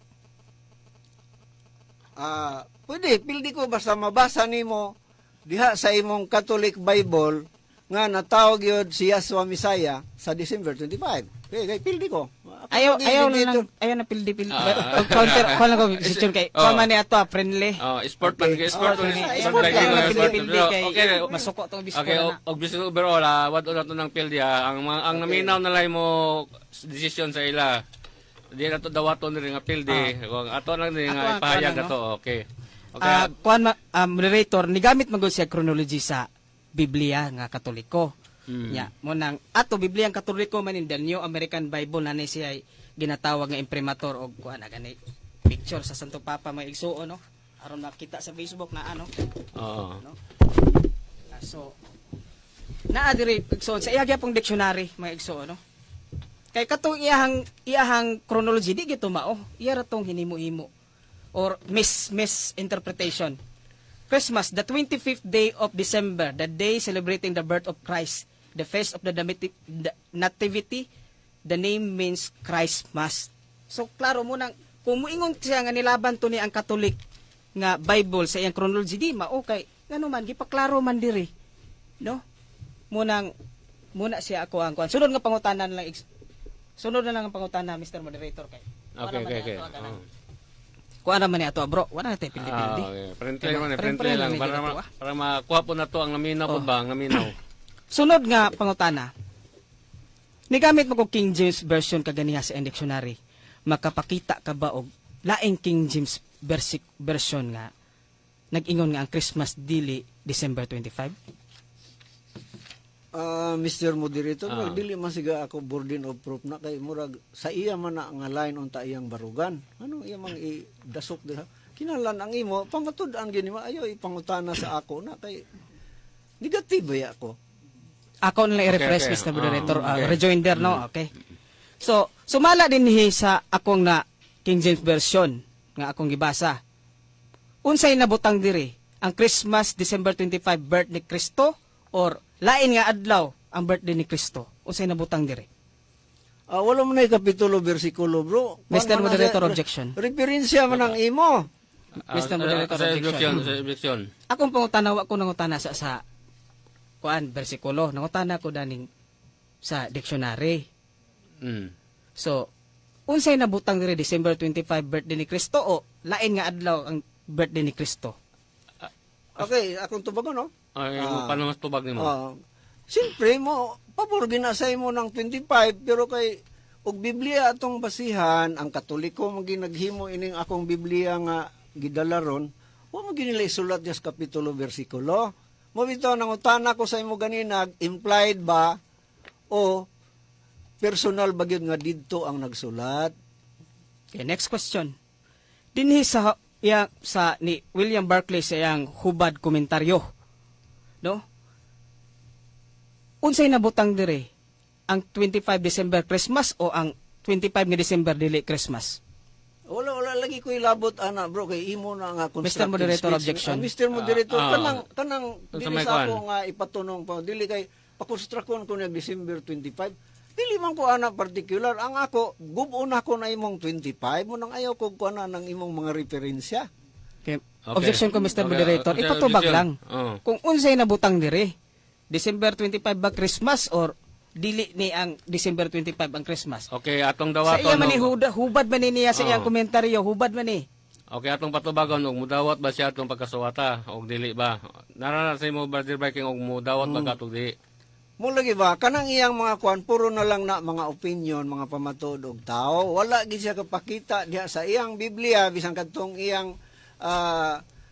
Pwede, pildi ko basta mabasa nimo diha sa imong Catholic Bible nga natawag yun si Yahshua Messiah sa December 25. Okay, kay pildi ko. Ako Ayaw ayaw na Moderator. lang, ayaw na pildi-pildi. Ah. Counter ko lang ko decision kay Oh. oh. Man ni ato ah, friendly. Oh, sport man kay sport Oh, man, friendly. sport Sport lagi lang, no, sport. pildi-pildi Pero, kay okay. masuko tong bisko Okay, na na. og bisin overall ah, wad na to ng pildi ah. Ang naminaw na lang mo decision sa ila. Di na to dawaton diri nga pildi. Kung ato lang din Ato nga ang ipahayag kuan, ato. Okay. Okay. Ah, kuan moderator, nigamit man gud siya chronology sa Biblia nga Katoliko. Nya, mo nang ato Biblia ang Katoliko man in the New American Bible na ni siya ay ginatawag nga imprimatur og kuan na gani picture sa Santo Papa may igsuon, no, aron makita sa Facebook na ano. Oo. No? So naa diri, igsuon, sa iya gyapong dictionary, mga igsuon, no, kay katong iyahang iyahang chronology di gito mao, iya ra tong hinimo-himo or misinterpretation. Christmas, the 25th day of December, the day celebrating the birth of Christ, the feast of the Nativity, the name means Christ Mass. So klaro mo nang kung muingon siya nga nilaban to ni ang Catholic nga Bible sa iyang chronology, di mao kay ngano man gipaklaro man diri, no? Munang muna siya ako ang kuan. Sunod nga pangutanan lang sunod na lang ang pangutana, Mr. Moderator, kay Okay, wala man okay, ni okay. ato ang kanang- Oo. Kuan naman ni ato, bro. Wala na tayo pildi-pildi. Ah, okay. Friendly man, eh, Friendly friendly lang lang para medyo ma, ato, ah. para makuha po na to ang naminaw po Oh. ba, ang naminaw. Sunod nga pangutana. Nigamit mo ko King James Version kaganiha sa dictionary. Makapakita ka ba og laing King James version nga nag-ingon nga ang Christmas dili December 25? Ah, Mr. Moderator, Ah. ah, dili man siga ako burden of proof na kay murag sa iya man na nga line unta iyang barugan. Ano iya mang idasok diha? Kinahanglan ang imo pamatud-an gini mo ayo ipangutana sa ako na kay negative ba ako. Ako na lang i-refresh, Okay. Mr. Moderator. Ah, okay. Rejoinder, no? Okay. So, sumala din hi sa akong na King James Version nga akong gibasa. Unsay nabutang diri? Ang Christmas, December 25, birth ni Kristo, or lain nga adlaw ang birthday ni Kristo? Unsay nabutang diri? Ah, wala man na kapitulo bersikulo, bro. Kuan Mr. man na Moderator, objection. Referensya man ang imo. Ah, Mr. Moderator, sa objection. objection, sa objection. Akong pangutana, wa ko nangutana sa kuan bersikulo, nangutana ko daning sa dictionary. So, unsay nabutang diri, December 25 birthday ni Kristo o lain nga adlaw ang birthday ni Kristo? Okay, akong tubagon, no? Ay, Ah. paano mas tubag nimo? Ah, siyempre mo pabor gina sa imo ng 25, pero kay og Biblia atong basihan, ang Katoliko man ginaghimo ining akong Biblia nga gidala ron, wa mo ginila isulat diya sa kapitulo bersikulo. Mo bitaw nangutana ko sa imo ganina, implied ba o personal ba gyud nga didto ang nagsulat? Okay, next question. Dinhi sa iya, sa ni William Barclay sa iyang hubad komentaryo, no? Unsay nabutang diri? Ang 25 December Christmas o ang 25 nga December dili Christmas? Wala wala lagi ko ilabot ana, bro, kay imo na nga constructive Moderator, speech. objection. Ah, Mr. Moderator, Ah, ah. kanang kanang Unsa dili may sa kuan? ako nga ipatunong pa dili kay pakonstrakon ko niya December 25. Dili man ko ana particular ang ako gub-on ako na imong 25 mo nang ayaw ko kuan na ng imong mga referensya. Okay. Okay. Objection ko, Mr. Okay, Moderator. okay, Ipatubag objection. lang. Oo. Kung unsay nabutang diri, December 25 ba Christmas or dili ni ang December 25 ang Christmas? Okay, atong Sa dawaton. iya man ni hubad man ni niya sa Oo. iyang komentaryo, hubad man ni. Okay, atong patubagon og mudawat ba siya atong pagkasuwata og dili ba? Nara na sa imo, Brother Viking, og mudawat ba ka atong dili? Mo lagi ba kanang iyang mga kuan puro na lang na mga opinion, mga pamatuod og tao. Wala gid siya kapakita diha sa iyang Biblia bisan kadtong iyang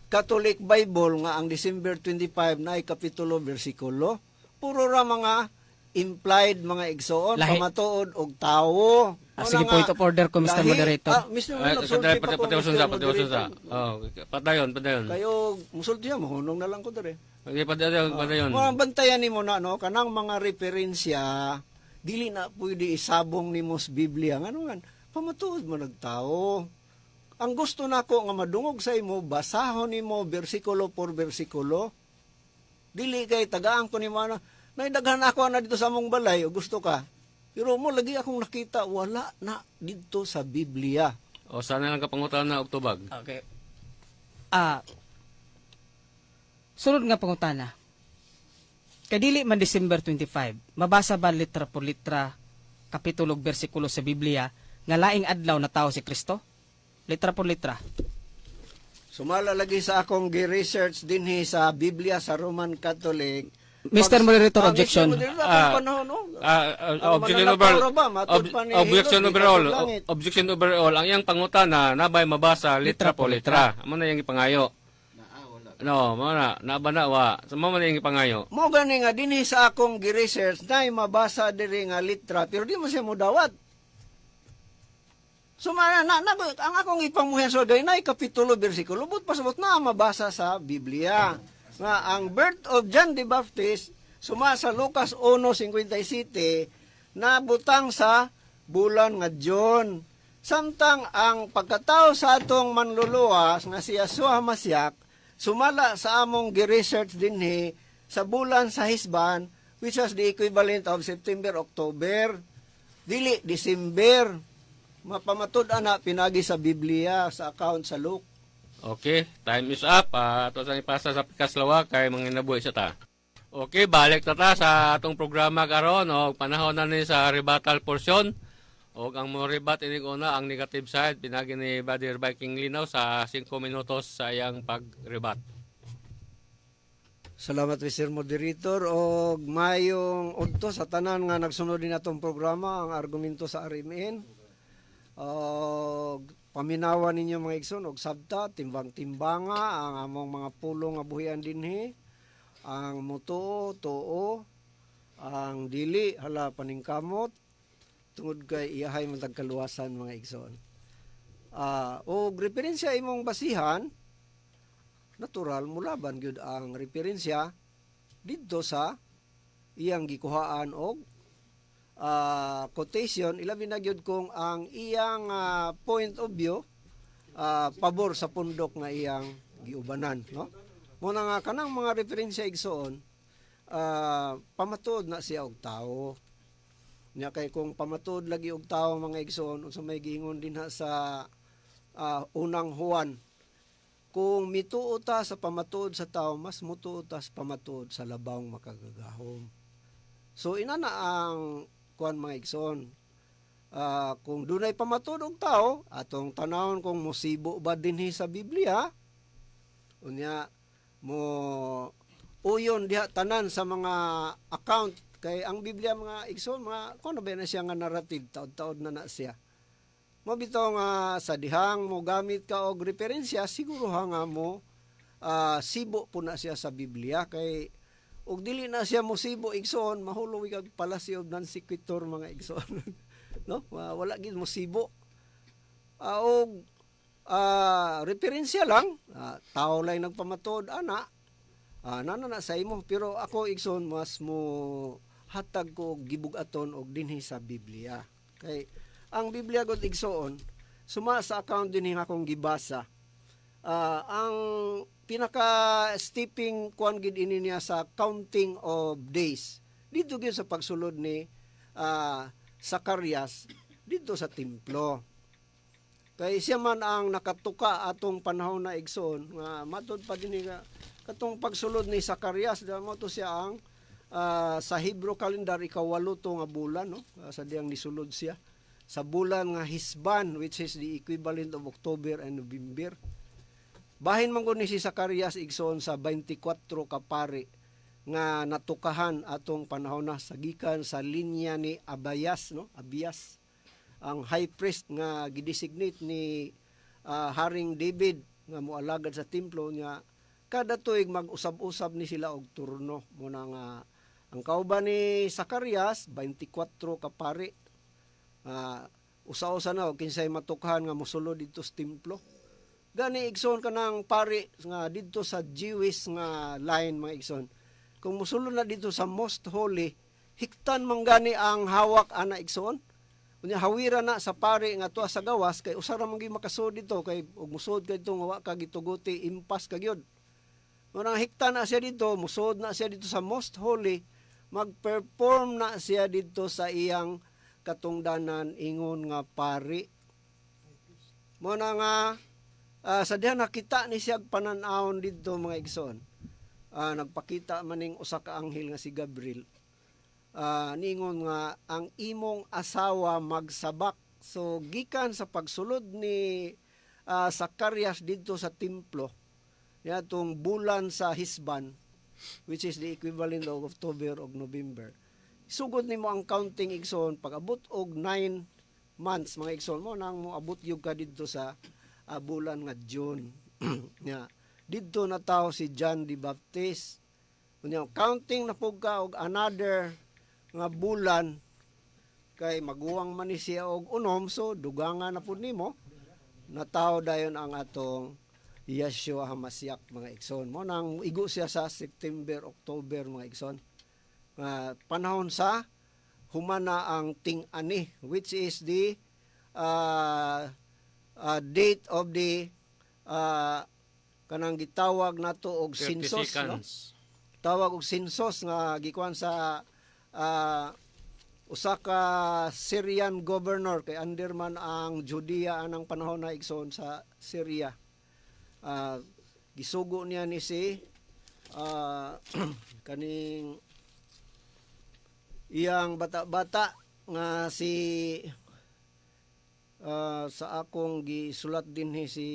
Catholic Bible nga ang December 25 na ay kapitulo bersikulo. Puro ra mga implied, mga igsoon, Lahi. pamatuod og tawo. Ah, sige, Wala nga point of order ko, Mr. lahi. Moderator. Ah, Mr. Ay, Moderator, pati sulti pa pati ko, pati Mr. usunsa, pati usunsa. Moderator. Oh, padayon, padayon. Kayo musulti mo, hunong na lang ko dere. Okay, padayon, padayon. Mga bantayan nimo na, no, kanang mga referensya dili na pwede isabong nimo sa Biblia ngano man pamatuod mo nagtao. Ang gusto nako nga madungog sa imo, basahon nimo bersikulo por bersikulo. Dili kay tagaan ko nimo ana. Naidaghan ako na dito sa among balay, o gusto ka. Pero mo lagi akong nakita wala na didto sa Biblia. O sana lang ka pangutana og tubag. Okay. Ah. Sunod nga pangutana. Kadili man December 25, mabasa ba litra por litra, kapitulo ug bersikulo sa Biblia Nga laing adlaw na tao si Kristo? Litra por litra. Sumala lagi sa akong gi-research dinhi sa Biblia sa Roman Catholic. Mr. Moderator, Mr. objection. Moderator, Ah, akong panahon, no? Ah, Ang objection mananakaw overall. ra ba? Matud pa ni Objection Herod, overall. gikan sa langit. Objection overall. Ang iyang pangutana nabay mabasa litra po litra. Amo na iyang ipangayo. No, mo na na ba na wa. So mo man iyang ipangayo. Mo gani nga dinhi sa akong gi-research nay mabasa diri nga litra pero di mo siya modawat. So na, na, na, ang akong ipamuhian so gay nay kapitulo bersikulo but pasabot na mabasa sa Biblia nga ang birth of John the Baptist suma sa Lucas 1:57 na butang sa bulan nga June. Samtang ang pagkatao sa atong manluluwas nga si Yeshua Masiak sumala sa among gi-research dinhi sa bulan sa Hisban, which was the equivalent of September, October, dili December. Mapamatud ana pinagi sa Biblia sa account sa Luke. Okay, time is up. Ato sa ipasa sa pikaslawa kay mga nabuhi sa ta. Okay, balik ta ta sa atong programa karon og panahon na ni sa rebuttal portion. Og ang mo rebat inig una ang negative side pinagi ni Brother Viking Linaw sa 5 minutos sa iyang pag-rebat. Salamat, Mr. Moderator, og mayong udto sa tanan nga nagsunod din atong programa, ang argumento sa RMN. Og paminawan ninyo, mga igsoon, og sabta timbang-timbanga ang among mga pulong nga buhian dinhi. Ang mutuo tuo, ang dili hala paningkamot tungod kay iyahay man kaluwasan, mga igsoon. Og referensya imong basihan, natural mulaban gyud ang referensya didto sa iyang gikuhaan og quotation, ilabi na gyud kung ang iyang point of view pabor sa pundok nga iyang giubanan, no? Muna nga kanang mga referensya, igsoon, pamatuod na siya og tawo nya, kay kung pamatuod lagi og tawo, mga igsoon, unsa may giingon dinha sa unang Juan? Kung mituo ta sa pamatuod sa tao, mas mutuo ta sa pamatuod sa labawng makagagahom. So inana ang kuan, mga igsoon. Kung dunay pamatuod og tao, atong tanawon kung musibo ba dinhi sa Biblia. Unya mo uyon diha tanan sa mga account, kay ang Biblia, mga igsoon, mga kuno ba na siya nga narrative, taod-taod na na siya. Mo bitaw nga sa dihang mo gamit ka og referensya, siguro ha nga mo sibo po na siya sa Biblia, kay og dili na siya mo sibo, igsoon, mahulog kag fallacy of non sequitur, mga igsoon, no? Wala gid mo sibo. Og referensya lang, tao lang nagpamatuod ana, nana na sa imo, pero ako, igsoon, mas mo hatag ko og gibug-aton og dinhi sa Biblia, kay ang Biblia gud, igsoon, suma sa account dinhi nga akong gibasa, ang pinaka stepping kuan gid ini niya sa counting of days dito gyud sa pagsulod ni Zacarias dito sa templo, kay siya man ang nakatuka atong panahon na, igsoon, nga matud pa dinhi nga katong pagsulod ni Zacarias mo to siya ang sa Hebrew calendar ikawalo to nga bulan, no? Sa diyang nisulod siya sa bulan nga Hisban, which is the equivalent of October and November. Bahin man gud ni si Zacarias, igsoon, sa 24 ka pari nga natukahan atong panahon na sa gikan sa linya ni Abayas, no? Abias ang high priest nga gidesignate ni Haring David nga moalagad sa templo niya. Kada tuig mag-usab-usab ni sila og turno. Muna nga ang kauban ni Zacarias 24 ka pari. Usa-usa na og kinsay matukhan nga mosulod didto sa templo. Gani, igsoon, kanang pari nga didto sa Jewish nga line, mga igsoon, kung mosulod na didto sa most holy, hiktan man gani ang hawak ana, igsoon. Unya hawira na sa pari nga tuwa sa gawas, kay usa ra man gyud makasud dito, kay og musod ka dito nga wa ka gituguti, impas ka gyud. Murang hikta na siya dito, musod na siya dito sa most holy, mag-perform na siya dito sa iyang katungdanan ingon nga pari. Mo na nga sa diha nakita ni siya panan-awon didto, mga igsoon. Nagpakita maning usa ka anghel nga si Gabriel. Ningon nga ang imong asawa magsabak. So gikan sa pagsulod ni Zacarias didto sa templo niadtong bulan sa Hisban, which is the equivalent of October og November. Sugod nimo ang counting, igsoon, pag-abot og 9 months, mga igsoon, mo nang moabot gyud ka didto sa bulan nga June. Nya didto na tao si John the Baptist. Unya counting na pud ka og another nga bulan kay maguwang man ni siya og 6, so dugangan na pud nimo, natawo dayon ang atong Yeshua Hamasiak, mga igsoon. Mo nang igo siya sa September, October, mga igsoon. Nga panahon sa humana ang ting-ani, which is the date of the kanang gitawag nato og 30 census, no? seconds. Tawag og census nga gikuan sa usa ka Syrian governor kay under man ang Judea anang panahon na, igsoon, sa Syria. Gisugo niya ni si kaning iyang bata-bata nga si sa akong gisulat dinhi si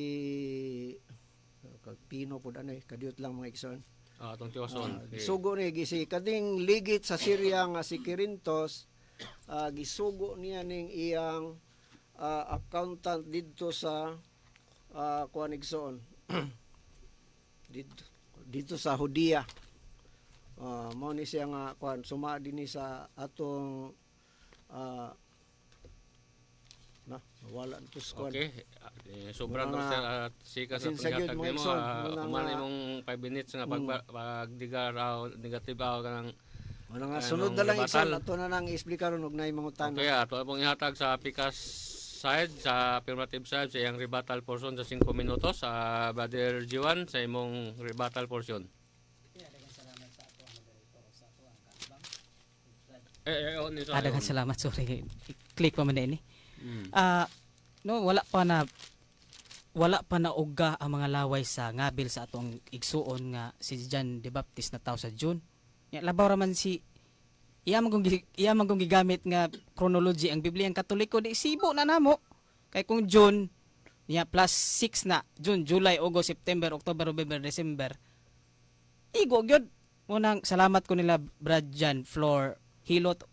Pino pud anay, kadiyot lang, mga igsoon. Ah, atong tiwason. Okay. Gisugo ni gisi kaning ligit sa Syria nga si Kirintos, gisugo niya ning iyang accountant didto sa kuan, igsoon, didto didto sa Judea. Mao ni siya nga kuan suma dinhi sa atong na wala to sa kuan. Okay. Sobrang Mga to sir at sika sa pasensya gyud, paghatag mga nimo. igsoon. Mga Human imong 5 minutes nga pagdigar negative kanang Ano nga Anong sunod na lang, rebuttal? igsoon, ato na nang i-explicar ron og naay mangutana. Okay, ato pong ihatag sa Pikas side, sa affirmative side, sa iyang rebuttal portion sa 5 minutos sa Brother Jiwan sa imong rebuttal portion. Oh, nito. Ah, daghan salamat. Sorry. Click pa man ini. Ah, no, wala pa na uga ang mga laway sa ngabil sa atong igsuon nga si John the Baptist na tao sa June. Ya, labaw ra man si iya man kung gigamit nga chronology ang Biblia ang Katoliko, di sibo na namo. Kay kung June niya plus 6 na June, July, August, September, October, November, December. Igo gyud. Munang salamat ko nila Brad Jan Flor Hilot,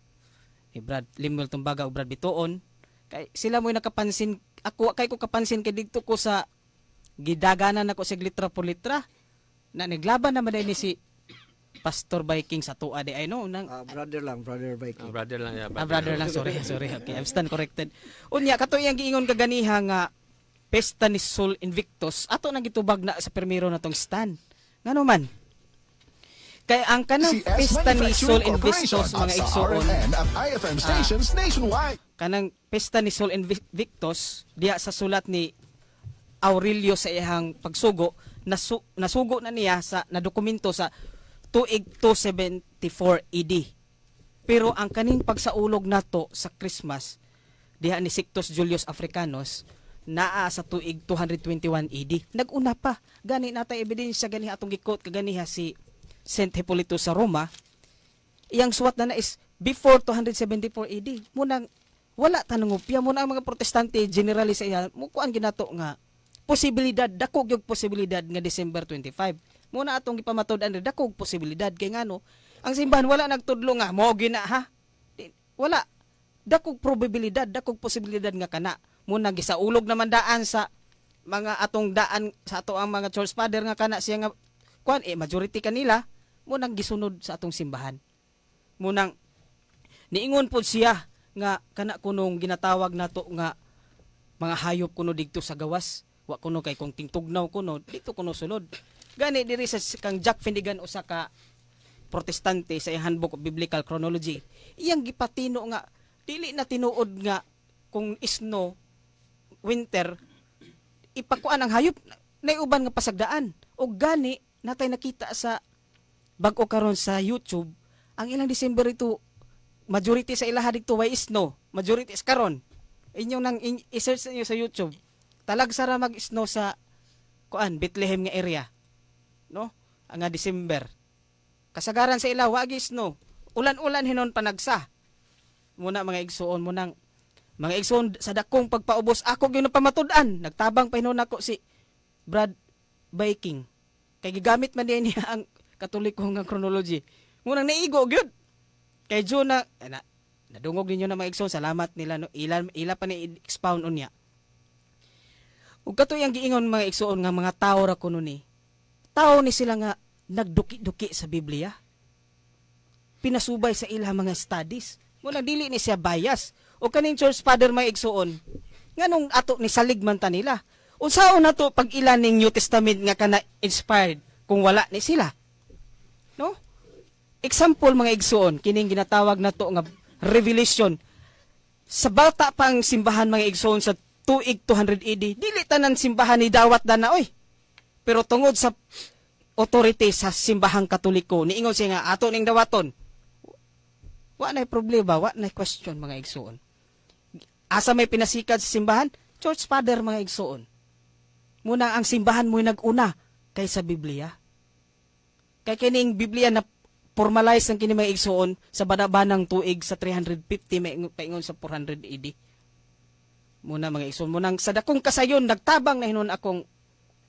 ni Brad Limuel Tumbaga ug Brad Bituon kay sila mo'y nakapansin. Ako kay ko kapansin kay didto ko sa gidaganan nako sig litra por litra na niglaban naman ni si Pastor Viking sa tuwa di ay no nang Ah, brother lang, Brother Viking. Ah, brother lang ya. Ah, brother lang, sorry, sorry. Okay, I'm stand corrected. Unya kato iyang giingon kaganiha nga pesta ni Sol Invictus, ato nang gitubag na sa primero na tong stand. Ngano man? Kay ang kanang CS pesta ni Sol Manufacturing Corporation Invictus, at mga sa igsoon, RMN at IFM stations nationwide. Kanang pesta ni Sol Invictus diya sa sulat ni Aurelio sa iyang pagsugo, nasugo na niya sa na dokumento sa tuig 274 AD. Pero ang kaning pagsaulog nato sa Christmas diha ni Sixtus Julius Africanus naa sa tuig 221 AD. Naguna pa. Gani natay ebidensya gani atong gikot kaganiha si Saint Hippolytus sa Roma, iyang suwat na na is before 274 AD. Munang wala tanungupya muna ang mga Protestante generally sa iya mukuan ginato nga posibilidad, dako gyud posibilidad nga December 25. Muna atong gipamatud-an, dako posibilidad kay ngano ang simbahan wala nagtudlo nga mo gina ha. Di, wala. Dakog probabilidad, dakog posibilidad nga kana. Muna gisaulog naman daan sa mga atong daan sa ato ang mga church father nga kana siya nga kuan majority kanila munang gisunod sa atong simbahan. Munang niingon pod siya nga kana kunong ginatawag nato nga mga hayop kuno didto sa gawas, wa kuno kay kung tingtugnaw kuno didto kuno sulod. Gani diri sa kang Jack Finnegan, usa ka Protestante, sa iyang Handbook of Biblical Chronology, iyang gipatino nga dili na tinuod nga kung snow winter ipakuan ang hayop na uban nga pasagdaan. O gani natay nakita sa bag-o karon sa YouTube ang ilang December ito, majority sa ilaha didto way snow. Majority is karon inyo nang i-search niyo sa YouTube, talagsa ra mag snow sa kuan Bethlehem nga area, no, ang nga December. Kasagaran sa ila wagi snow, ulan-ulan hinon panagsa. Muna mga igsuon, munang Mga igsoon, sa dakong pagpaubos ako gyud pamatud-an, nagtabang pa hinuon nako si Brad Viking. Kay gigamit man diay niya ang Katoliko nga chronology. Munang naigo gyud. Kay June na, eh, na nadungog ninyo na mga igsoon, salamat nila, no, ila ila pa ni expound unya. Ug kato iyang giingon, mga igsoon, nga mga tao ra kuno ni. Tao ni sila nga nagduki-duki sa Biblia. Pinasubay sa ilang mga studies. Muna dili ni siya bias. O kaning church father, mga igsoon, nganong ato ni salig man ta nila? Unsaon nato pag ila ning New Testament nga kana inspired kung wala ni sila? No? Example, mga igsoon, kining ginatawag nato nga revelation. Sa bata pang simbahan, mga igsoon, sa tuig 200 AD, dili tanan simbahan ni dawat dana oy. Pero tungod sa authority sa simbahang Katoliko, niingon siya nga ato ning dawaton. Wa na problema, wa na question, mga igsoon. Asa may pinasikad sa simbahan? Church father, mga igsoon. Muna ang simbahan mo'y nag-una kaysa Biblia. Kay kining Biblia na formalize ang kini, mga igsoon, sa banabanang tuig sa 350 may paingon sa 400 AD. Muna, mga igsoon, munang sa dakong kasayon nagtabang na hinuon akong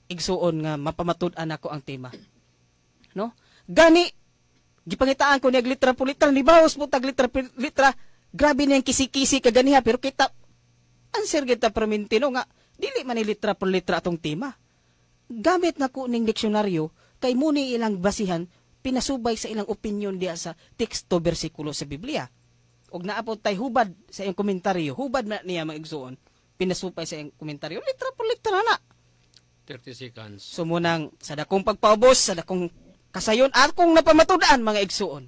igsuon nga mapamatud-an ako ang tema. No? Gani gipangitaan ko niya litra po litra, ni bawas mo tag litra po litra, grabe niyang kisi-kisi kaganiha, pero kita answer kita perminti, no, nga dili man ni litra por litra atong tema. Gamit na ko ning diksyonaryo kay muni ilang basihan, pinasubay sa ilang opinion diya sa teksto, bersikulo sa Biblia. Og naapod tay hubad sa iyang komentaryo, hubad na niya, mga igsuon, pinasupay sa iyang komentaryo, litra por litra na. 30 seconds. So munang sa dakong pagpaubos, sa dakong kasayon, akong napamatud-an, mga igsuon,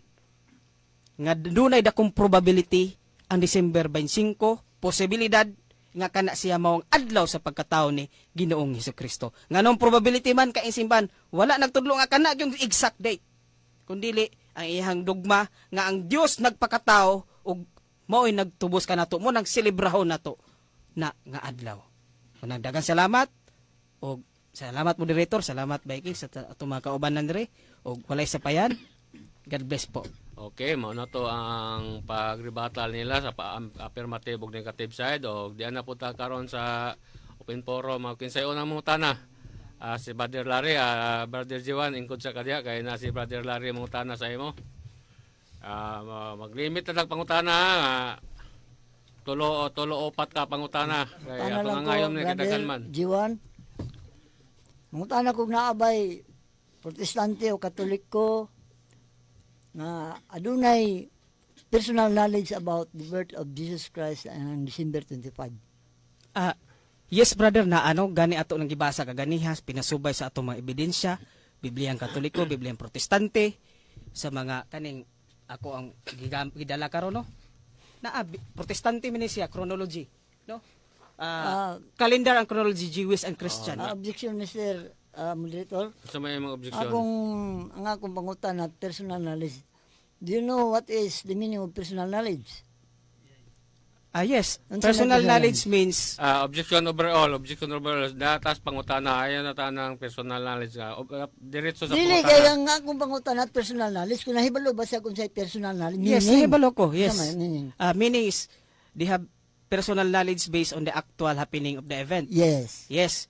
nga dunay dakong probability ang December 25, posibilidad nga kana siya maong adlaw sa pagkatao ni Ginoong Hesukristo. Nganong probability man kay simbahan wala nagtudlo nga kana yung exact date. Kundili ang iyang dogma nga ang Dios nagpakatao ug mao'y nagtubos kanato, mo nang selebrahon nato na nga adlaw. Unang daghang salamat og salamat, moderator, salamat, Viking, sa atong mga kaubanan dire og walay sapayan. God bless po. Okay, mao na to ang pagribatal nila sa affirmative ug negative side og diyan na po ta karon sa open forum. Mga kinsay unang mangutana? Si Brother Larry, Brother Jiwan, ingkod sa kadya kay na si Brother Larry mangutana sa imo. Maglimit na lang pangutana ha. Tulo tulo upat ka pangutana kay Tana ato lang nga ko, ngayon ni Brother kadagan man. Jiwan. Mangutana kung naabay Protestante o Katoliko na adunay personal knowledge about the birth of Jesus Christ on December 25. Yes, brother, na ano gani ato nang gibasa kaganihas, pinasubay sa atong mga ebidensya, Bibliang Katoliko, Bibliang Protestante, sa mga kaning ako ang gidala karon, no. Naa Protestante man ni siya chronology, no? Calendar ang chronology, Jewish and Christian. Objection, Mr. Moderator. Sa may mga objection. Ang akong pangutana, personal knowledge. Do you know what is the meaning of personal knowledge? Yes, Unsa personal na personal knowledge means Objection overall, objection overall. Datas pangutana, ayaw na tanang personal knowledge ka. Diretso sa Dili pangutana. kay ang akong pangutana personal knowledge, kung nahibalo ba siya kung sa personal knowledge? Yes, Meaning. nahibalo ko. Yes. Tama, meaning. Meaning is they have personal knowledge based on the actual happening of the event. Yes. Yes.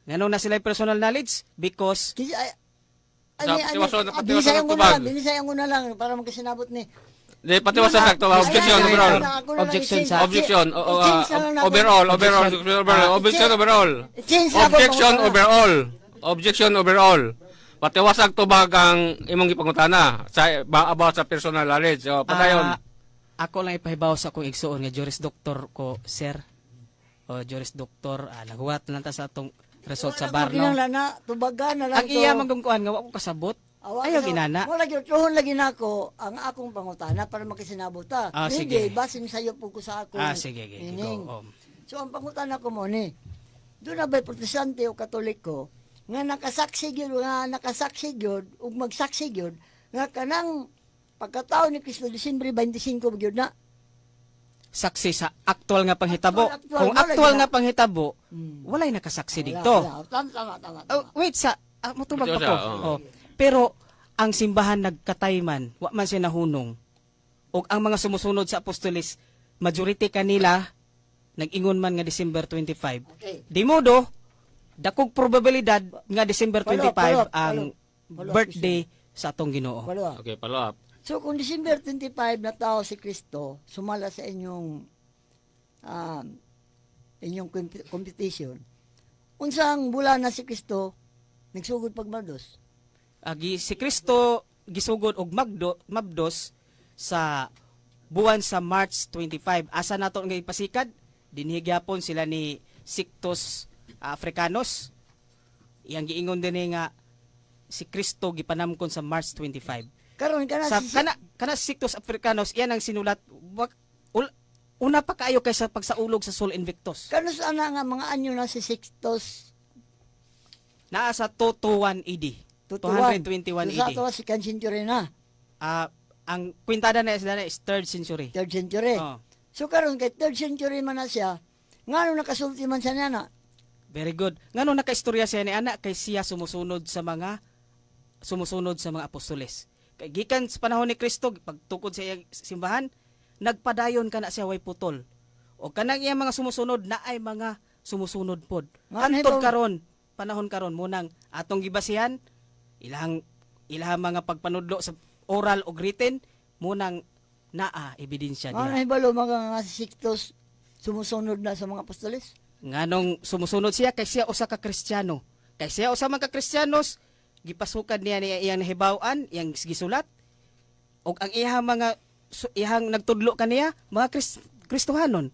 Ngano na sila personal knowledge? Because Kasi ay Sa- ay, patiwason binisayan ng ko na lang, tubag. binisayan ko na lang para magkasinabot ni. Di, patiwasan sa sakto. Objection Ay, ay, overall. ay, ako na lang Objection i-change. Objection. I-change na lang ako. Overall, overall, overall. Objection overall. I-change na ako Objection pangutana. overall. Objection overall. Patiwasag tubag ang imong gipangutana sa about sa personal knowledge. So, padayon. Ako lang ipahibaw sa akong igsuon nga Juris Doctor ko, sir. O Juris Doctor, naghuwat lang ta sa atong result sa bar, no. Kinahanglan na tubagan na lang Ang iya man kung kuan nga wa ko kasabot. Awa, Ayaw kasi- ginana. Wala gyud tuhon lagi nako ang akong pangutana para makisinabot ta. Sige. Hindi basin sayo po ko sa akong Ah, sige, sige. meaning. Go. Oh. So ang pangutana ko mo ni, doon na ba'y Protestante o Katoliko nga nakasaksi gyud ug magsaksi gyud nga kanang pagkatao ni Kristo Disyembre 25 gyud na? Saksi sa actual nga panghitabo. Actual, actual, Kung wala actual gina. nga panghitabo, walay nakasaksi Wala, dito. wala. Tama, tama, tama, tama. Oh, wait sa motubag Ito pa siya, ko. oo. Oh. Pero ang simbahan nagkatayman, wa man siya nahunong. Og ang mga sumusunod sa apostoles, majority kanila nag-ingon man nga December 25. Okay. Di modo dakog probabilidad nga December Follow 25 up, follow up, ang follow up. Follow up birthday sa atong Ginoo. Follow up. Okay, follow up. So kung December 25 na tao si Kristo, sumala sa inyong computation, unsang bulan na si Kristo nagsugod pagmabdos? Agi si Kristo gisugod og magdo mabdos sa buwan sa March 25. Asa nato nga ipasikad? Dinhi gyapon sila ni Sictus Africanus. Iyang giingon dinhi nga si Kristo gipanamkon sa March 25. Karon kana Sa si kana kana Sictus Africanus iyan ang sinulat una pa kaayo kaysa pagsaulog sa Sol Invictus. Kanus ana nga mga anyo na si Sixtus? Naa sa 221 AD. 221 So, sa AD. ato second century na, Ang kwintada na is third century. third century. Oh. So karon kay third century man na siya, ngano nakasulti man siya niya na? Very good. Ngano nakaistorya siya ni ana kay siya sumusunod sa mga apostoles. Kay gikan sa panahon ni Kristo pagtukod sa iyang simbahan, nagpadayon kana siya way putol. O kanang iyang mga sumusunod na ay mga sumusunod pod. Nga, Hantod hibaw- karon, panahon karon munang atong gibasihan ilahang ilahang mga pagpanudlo sa oral o written munang naa ebidensya Ngano diha. hibalo mga nga si Sixtus sumusunod na sa mga apostoles? Nganong sumusunod siya kay siya usa ka Kristiyano. Kay siya usa man ka Kristiyanos, gipasukan niya niya iyang nahibaw-an, iyang gisulat. Og ang iyang mga iyang nagtudlo kaniya mga Kristohanon.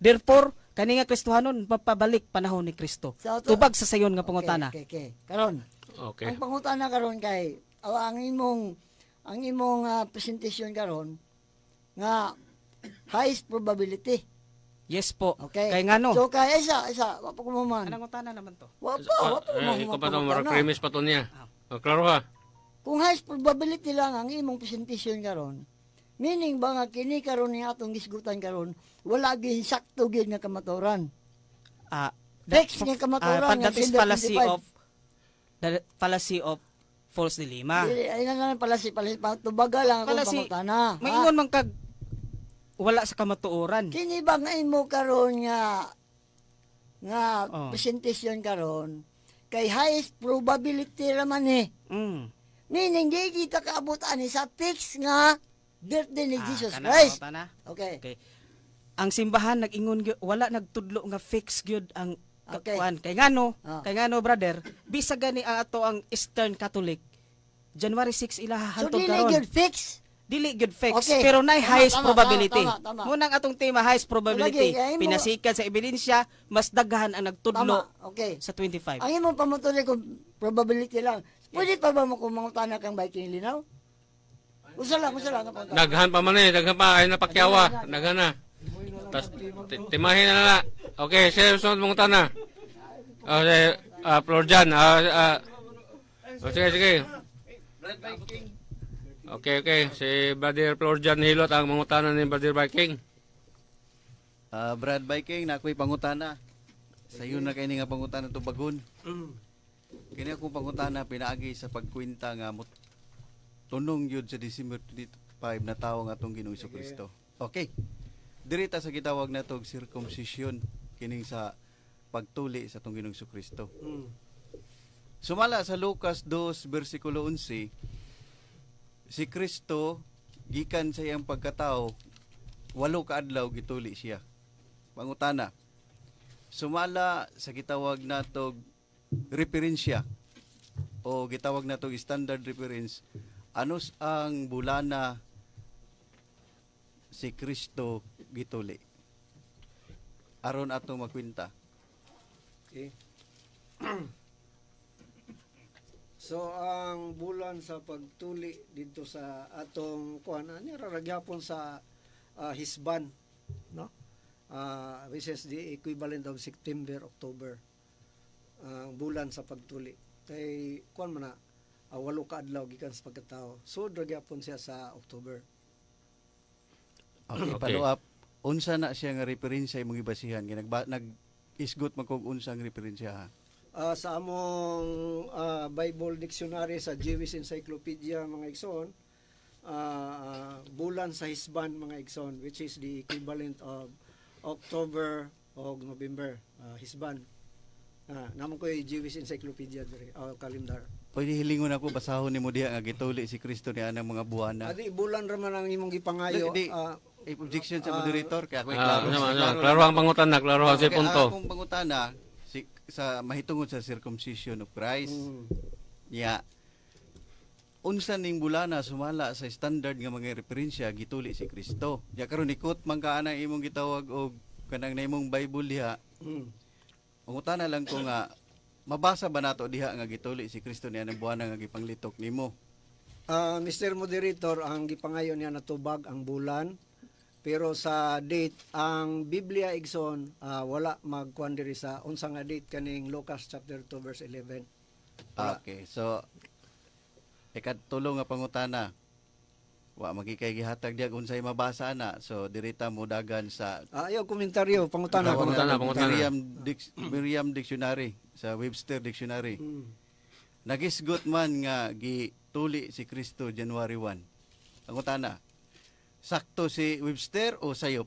Therefore, kani nga Kristohanon mapabalik panahon ni Kristo. Sa ato- Tubag sa sayon nga pangutana. Okay. Karon, ang pangutana karon kay aw, ang imong presentation karon nga highest probability. Yes po. Okay. Kay ngano? So kay isa isa wa pa ko man. Anong pangutana naman to? Wa pa, wa pa Eh, man ikaw pa to, pangutana. murag premise pa to niya. Oh, klaro ha. Kung highest probability lang ang imong presentation karon, meaning ba nga kini karon ni atong gisgutan karon, wala gyud sakto gyud nga kamatuoran? Ah, Fix nga kamatuoran nga that is December fallacy 25. of the fallacy of false dilemma. Dili, ay na lang pala si pala tubaga lang akong Fallacy, pangutana. Ha? maingon man kag wala sa kamatuoran. Kini ba nga imo karon nga nga presentation karon kay highest probability ra man eh. Meaning di kita kaabot ani sa fix nga birthday ni Jesus Kana, Christ. pangutana. Okay. Okay. Ang simbahan nag-ingon gyud, wala nagtudlo nga fix gyud ang kuan. Kay ngano, kay ngano, brother, bisag gani ang ato ang Eastern Catholic, January 6 ila So hantod dili karon. gyud fix. Dili gyud fix, Okay. pero nay Tama, highest tama, probability. tama, tama, tama. Munang atong tema highest probability. Lagi, ay mo- Pinasikan sa ebidensya, mas daghan ang nagtudlo Tama. Okay. sa 25. Ang imong pamatuloy kung probability lang. Pwede pa ba mo kung mangutana kang Viking Linaw? Usa lang, usa lang ang pangutana. Daghan pa man eh, daghan pa ay napakyawa, daghan na. Tas timahin na na. Okay, sir, sunod mong tana. Oh, si Florjan, oh, sige, sige. Okay. Si Brother Florjan Hilot ang mangutana ni Brother Viking. Brad Viking, na ako'y pangutana. Sayo na kay nga pangutana tubagon. Kini akong pangutana pinaagi sa pagkwenta nga mo tunong gyud sa December 25 na tawo nga atong Ginoong Kristo. Okay. Diri ta sa gitawag nato og circumcision kining sa pagtuli sa atong Ginoong Kristo. Sumala sa Lucas 2 bersikulo 11, si Kristo gikan sa iyang pagkatao 8 ka adlaw gituli siya. Pangutana. Sumala sa gitawag natog referensya o gitawag natog standard reference, anos ang bulana si Kristo gituli? Aron ato makwenta. Okay. So ang bulan sa pagtuli dito sa atong kuan ani ra gyapon sa Hisban, no? Which is the equivalent of September, October. Ang bulan sa pagtuli. Kay kuan man na 8 ka adlaw gikan sa pagkatao. So ra gyapon siya sa October. Okay, follow up. Unsa na siya nga referensya imong gibasihan? Kay nag isgot man kog unsa ang referensya ha? Sa among Bible Dictionary sa Jewish Encyclopedia, mga igsoon, bulan sa Hisban, mga igsoon, which is the equivalent of October o November, Hisban. Naman ko yung Jewish Encyclopedia diri, o calendar. Pwede hilingon ako basahon nimo diha nga gituli si Kristo ni anang mga buwana. Adi bulan ra man ang imong gipangayo. Di, objection sa moderator kay ako klaro. Ano, klaro ang pangutana, klaro ang Okay, punto. ang akong pangutana si, sa mahitungod sa circumcision of Christ. Nya unsa ning bulana sumala sa standard nga mga referensya gituli si Kristo. Nya karon ikot man ka ana imong gitawag og kanang na imong Bible diha. Pangutana lang ko nga mabasa ba nato diha nga gituli si Kristo niya ang buwana nga gipanglitok nimo? Mr. Moderator, ang gipangayo niya natubag ang bulan. Pero sa date, ang Biblia igsoon, wala magkuan diri sa unsa nga date kaning Lucas chapter 2 verse 11. Okay, so ikatulo nga pangutana. Wa magikay gihatag diha kung unsay mabasa na. So dirita mo dagan sa Ayaw komentaryo, pangutana. Pangutana, pangutana. Merriam Dictionary, sa Webster Dictionary. Nagisgot man nga gituli si Kristo January 1. Pangutana. Sakto si Webster o sayop?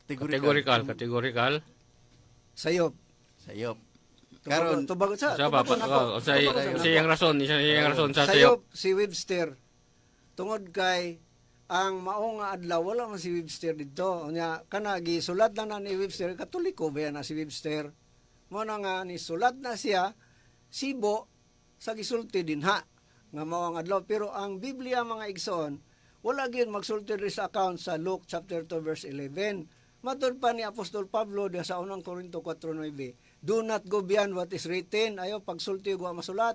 Categorical, categorical. Sayop. Sayop. Tubag, Karon tubag sa, Sa pa, tubagon ako. sa iyang rason, isa iyang rason sa Sayop sayop. si Webster. Tungod kay ang mao nga adlaw wala man si Webster didto. Unya kana gisulat na na ni Webster, Katoliko ba yan na si Webster? Mo na nga ni sulat na siya sibo sa gisulti dinha nga mao ang adlaw, pero ang Biblia, mga igsoon, wala gyud magsulti diri sa account sa Luke chapter 2 verse 11. Matud pa ni Apostol Pablo diha sa unang Korinto 4:9, "Do not go beyond what is written." Ayo pagsulti ug wa masulat.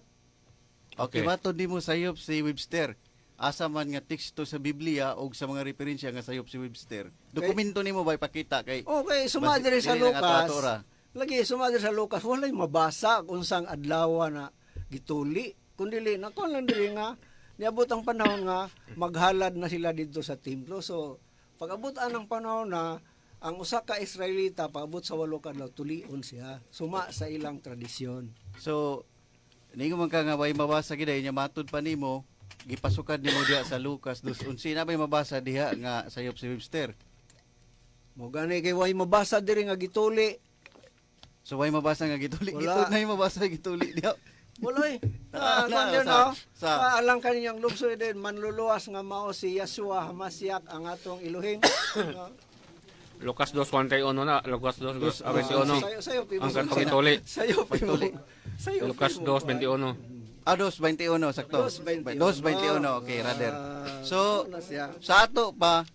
Okay, Okay. matod nimo sayop si Webster. Asa man nga teksto sa Biblia o sa mga referensya nga sayop si Webster? Dokumento nimo ba ipakita kay Okay, suma Basi- diri sa dili lang Lucas. ato-ato ra. Lagi suma diri sa Lucas, walay mabasa kung unsang adlaw na gituli. Kun dili na kon lang diri nga niabot ang panahon nga maghalad na sila didto sa templo. So pag-abot anang panahon na ang usa ka Israelita paabot sa 8 ka adlaw, tulion siya suma sa ilang tradisyon. So ningo man ka nga way mabasa gid nya matud pa nimo gipasukad nimo diha sa Lucas 2:11 na bay mabasa diha nga sayop si Webster? Mo gani kay way mabasa diri nga gituli. So way mabasa nga gituli? Wala. Gitud na yung mabasa gituli diha. Wala eh. Na, Kung no, alang kaninyang lukso din, manluluwas nga mao si Yeshua Hamasiak ang atong Elohim. No? Lucas 2:41 na, Lucas 2:21. Sayo, sayo, Ang katong gituli. Sayo, Pagtuli. Sayo, Lucas 2:21. Ah, 2:21 sakto. 2:21. 2:21, okay, rather. So na siya. sa ato pa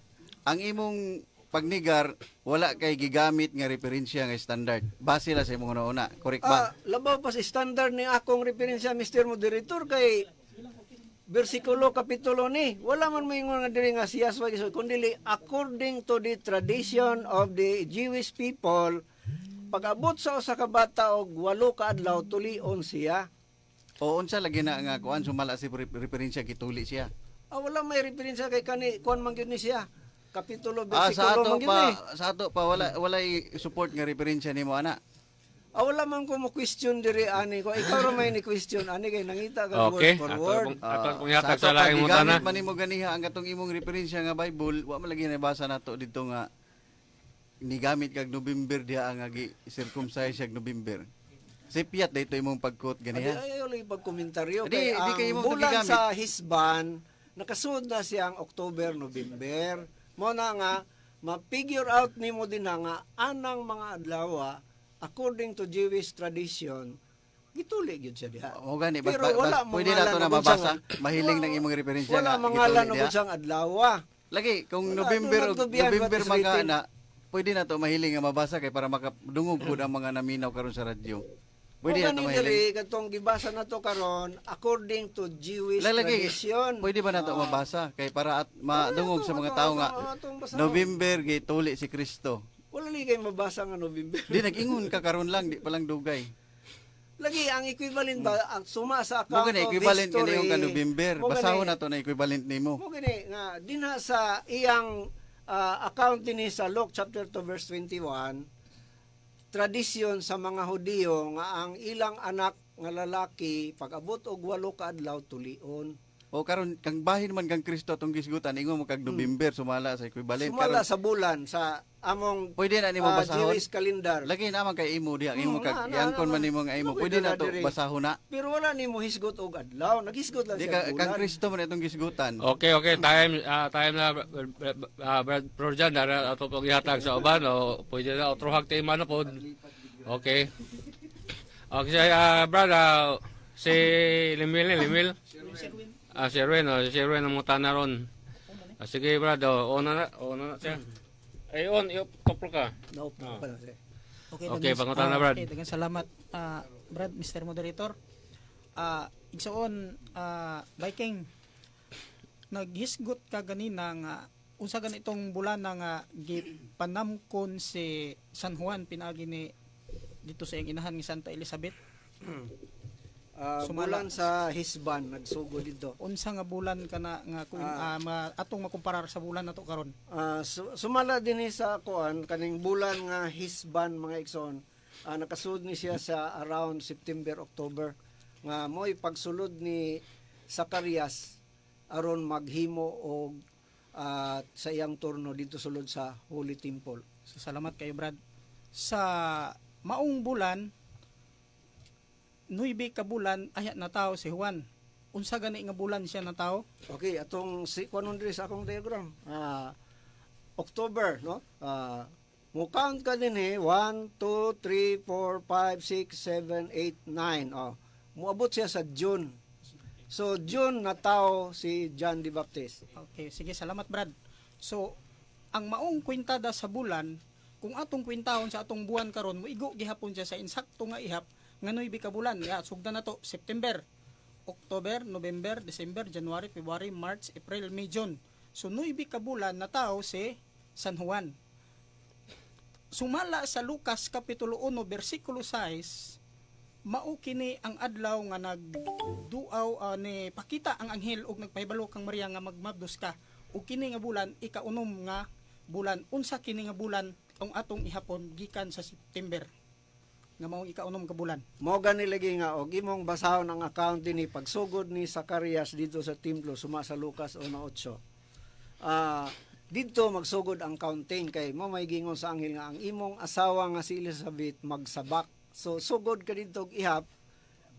ang imong pagnigar wala kay gigamit nga referensya nga standard. Base lang sa imong una-una. Correct ba? Labaw pa sa standard ni akong referensya, Mr. Moderator, kay bersikulo kapitulo ni wala man moingon nga diri nga si Yahweh gisulti, kundi according to the tradition of the Jewish people, pag-abot sa usa ka bata og 8 ka adlaw, tulion siya. O unsa lagi na nga kuan sumala si referensya gituli siya? Wala may referensya kay kani kuan man gyud ni siya, kapitulo Sa bersikulo ato man gyud pa ni. Sa ato pa wala support nga referensya nimo ana. Wala man ko mo question diri ani ko, ikaw ra may ni question ani kay nangita ka Okay, word for ato word. pong ihatag Ato sa pa, laing gigamit mutana. man nimo ganiha ang katong imong referensya nga Bible, wa man lagi nabasa nato didto nga nigamit kag November diha ang gi circumcise siya November. Sipiat dito imong pagkot Adi ganiha. ayaw lang pagkomentaryo Di- kay di ang kay imong bulan nagigamit. sa Hisban nakasud na siyang October, November. Mo na nga ma-figure out nimo din na nga anang mga adlaw according to Jewish tradition gituli gyud siya diha. O gani, Pero wala pwede na to mangalan na og mabasa. unsang Mahiling ng imong referensya wala nga mangalan gituli og diha. unsang adlaw. Lagi kung Wala, November do not og go beyond what November is man ka written. na, pwede na to mahiling nga mabasa kay para makadungog pud ang mga naminaw karon sa radyo. Pwede Mo na to gani mahiling. diri katong gibasa na to karon according to Jewish Lalagi, tradition. pwede ba na to mabasa kay para at madungog sa mga tao nga atong basahon. November gituli si Kristo. Wala li kay mabasa nga November. Di nag-ingon ka karon lang, di pa lang dugay. Lagi ang equivalent ba ang suma sa Mo account gani of equivalent history. kani yung ka November. Mo gani- Basahon na to na equivalent nimo. Mo gani nga dinha sa iyang account dinhi sa Luke chapter 2 verse 21, tradisyon sa mga Hudiyo nga ang ilang anak nga lalaki pag-abot og 8 ka adlaw tulion. O O karon kang bahin man kang Kristo atong gisgutan, ingon mo kag November sumala sa equivalent. Sumala Karon sa bulan sa among pwede na nimo basahon. Jewish calendar. Lagi naman kay imo diha, imo kag Na, na, iangkon na, man nimo nga imo. na, Pwede na na to diri. basahon na. Pero wala nimo hisgot og adlaw, naghisgot lang Di siya ka, bulan. kang Kristo man itong gisgutan. Okay, time time na, Brad Projan na ato pong ihatag sa uban o pwede na otro hag tema na pod. Okay. Okay, Brad, si Limil ni Limil. Si Erwin, oh, si Erwin ang muta na ron. Sige, Brad, oh, on na, on na siya. Ay, on, toplo ka. No, pa na siya. Okay, Okay, pangutana, Brad. Okay, daghang salamat, Brad, Mr. Moderator. Igsoon, Viking, naghisgot ka ganina nga unsa ganitong bulan na nga gipanamkon si San Juan pinaagi ni dito sa iyang inahan ni Santa Elizabeth. Sumala. Bulan sa Hisban nagsugod dito. Unsa nga bulan kana nga kung atong makumparar sa bulan nato karon? Sumala din ni sa kuan kaning bulan nga Hisban, mga igsoon. Nakasud ni siya sa around September, October nga mo'y pagsulod ni Zacarias aron maghimo og sa iyang turno dito sulod sa Holy Temple. So, salamat kayo, Brad. Sa maong bulan, 9 ka bulan ayat na tao si Juan. Unsa gani nga bulan siya natawo? Okay, atong si kuan diri sa akong diagram. October, no? Mo count ka din eh 1 2 3 4 5 6 7 8 9. Oh. Moabot siya sa June. So June natao si John the Baptist. Okay, sige, salamat, Brad. So, ang maong kwintada sa bulan, kung atong kwintahon sa atong buwan karon, moigo gihapon siya sa insakto nga ihap nga 9 ka bulan. Ya, sugdan na to September, October, November, December, January, February, March, April, May, June. So 9 ka bulan natao si San Juan. Sumala sa Lucas kapitulo 1 bersikulo 6, mao kini ang adlaw nga nagduaw ni pakita ang anghel og nagpahibalo kang Maria nga magmabdos ka, ug kini nga bulan ikaunom nga bulan. Unsa kini nga bulan ang atong ihapon gikan sa September nga maong ikaunom ka bulan? Mao gani lagi nga og imong basahon ang account dinhi pagsugod ni Zacarias dito sa templo suma sa Lucas 1:8. Didto magsugod ang counting kay mo may gingon sa anghel nga ang imong asawa nga si Elizabeth magsabak. So sugod ka didto og ihap,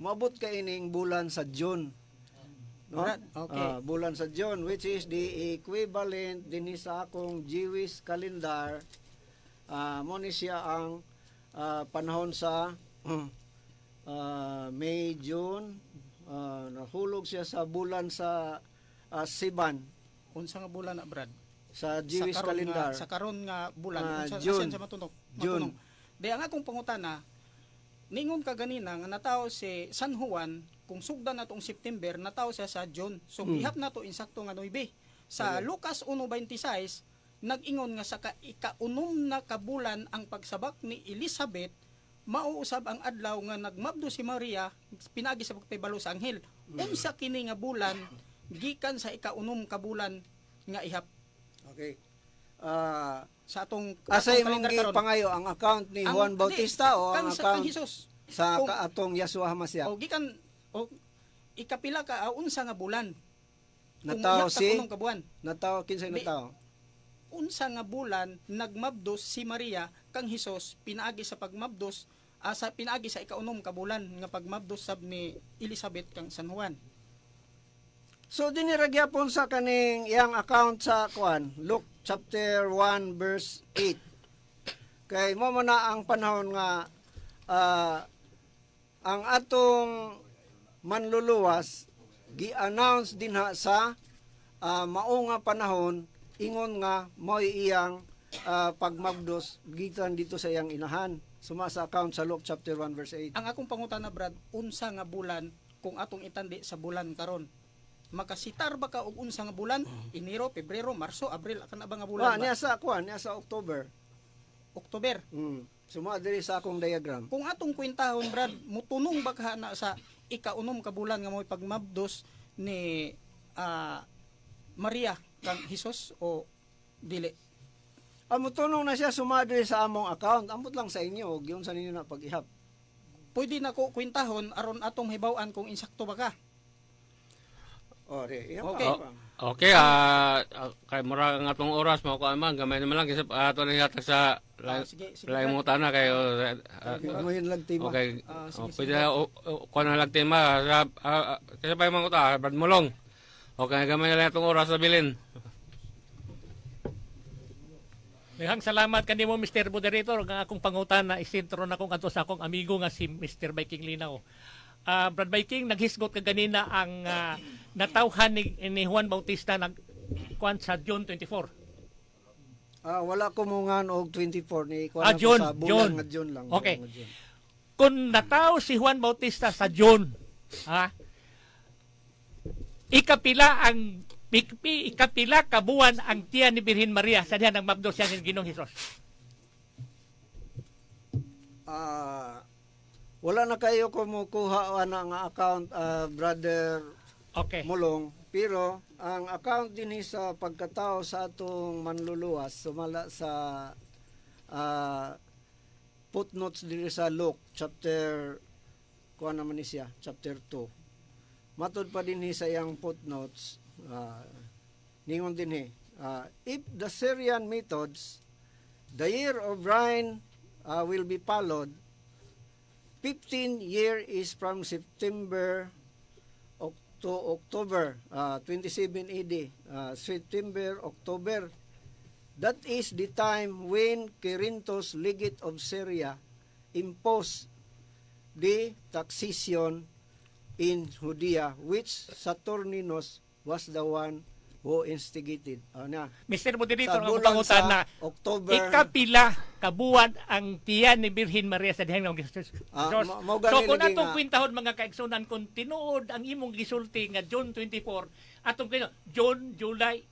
moabot ka ining bulan sa June. No? Brad, okay. Bulan sa June, which is the equivalent dinhi sa akong Jewish calendar. Mo ni siya ang panahon sa May, June, nahulog siya sa bulan sa Siban Unsa nga bulan na, Brad? Sa Jewish sa karon calendar. Nga, sa karon nga bulan, unsa June. asan sa matunok? June. Matunong. Di ang akong pangutana, ningon ka ganina nga natawo si San Juan, kung sugdan natong September, natawo siya sa June. So ihap nato insakto nga 9. Sa Lucas 1:26 nag-ingon nga sa ikaunom na kabulan ang pagsabak ni Elizabeth, mauusab ang adlaw nga nagmabdo si Maria pinagi sa pagpahibalo sa anghel. Unsa kini nga bulan gikan sa ikaunom ka bulan nga ihap? Okay. Sa atong Asa atong imong kalendar karon? gipangayo, ang account ni Juan Di, Bautista o ang kang sa, kang account Jesus sa atong Yahshua Hamashiach? O gikan o ikapila ka unsa nga bulan? Kung Natawo ihap ka si unom ka buwan. Natawo kinsay Di. natawo? Unsa nga bulan nagmabdos si Maria kang Hesus pinaagi sa pagmabdos sa pinaagi sa ikaunom ka bulan nga pagmabdos sab ni Elizabeth kang San Juan? So dinhi ra gyapon sa kaning iyang account sa kuan, Luke chapter 1 verse 8. Kay mo man na ang panahon nga ang atong manluluwas gi-announce dinha sa mao nga panahon, ingon nga mo'y iyang pagmabdos gikan dito sa iyang inahan suma sa account sa Luke chapter 1 verse 8. Ang akong pangutana, Brad, unsa nga bulan kung atong itandi sa bulan karon? Makasitar ba ka og unsa nga bulan? Enero, Pebrero, Marso, Abril, kana ba nga bulan Wa ba? niya sa kuan, niya sa October. October. Suma diri sa akong diagram. Kung atong kwentahon, Brad, mutunong ba ka na sa ikaunom ka bulan nga mo'y pagmabdos ni Maria kang Hesus o dili? Amo tunong na siya suma diri sa among account. Ambot lang sa inyo og yun sa ninyo na pag-ihap. Pwede na ko kwentahon aron atong hibaw-an kung insakto ba ka. Oh, di. Iya pa. Okay. Oh, okay, kay mura ang atong oras mo ko man gamay naman lang kasi ato na yata sa Sige, sige, lain mo tana kay Mo yun lang tema. Okay. Ah, sige, Oh, pwede kuha na lang tema sa kasi pa yung mga kuta, Brad Mulong. Okay, gamay na lang atong oras sa bilin. Daghang salamat kanimo, Mr. Moderator. Ang akong pangutana isentro na kong adto sa akong amigo nga si Mr. Biking Linaw. Brad Biking, naghisgot ka ganina ang natawhan ni Juan Bautista nag kuan sa June 24. Wala ko mungan og 24 ni kuan Ah, ako June, sa bulan June. nga June lang. Okay. Bulan nga June. Kung nataw si Juan Bautista sa June, ha? Ikapila ka buwan ang tiyan ni Birhen Maria sa diha nang mabdo siya ni Ginoong Hesus? Wala na kayo kumukuha ana nga account, brother Mulong, pero ang account din sa pagkatao sa atong manluluwas sumala sa footnotes diri sa Luke chapter, kuha naman ni siya, chapter 2. Matod pa din sa iyang footnotes, ningon din if the Syrian methods, the year of rain will be followed. 15 year is from September to October, 27 AD, September, October. That is the time when Quirinius, legate of Syria, imposed the taxation in Judea, which Saturninus was the one who instigated. Ano na? Mr. Moderator, Sa ang bulan pangutana, sa October. Ikapila kabuwan ang tiyan ni Birhen Maria sa dihang ng Jesus. Mao gani So kung lagi atong kwintahon, mga kaigsunan, kung tinuod ang imong gisulti nga June 24, atong kino June, July,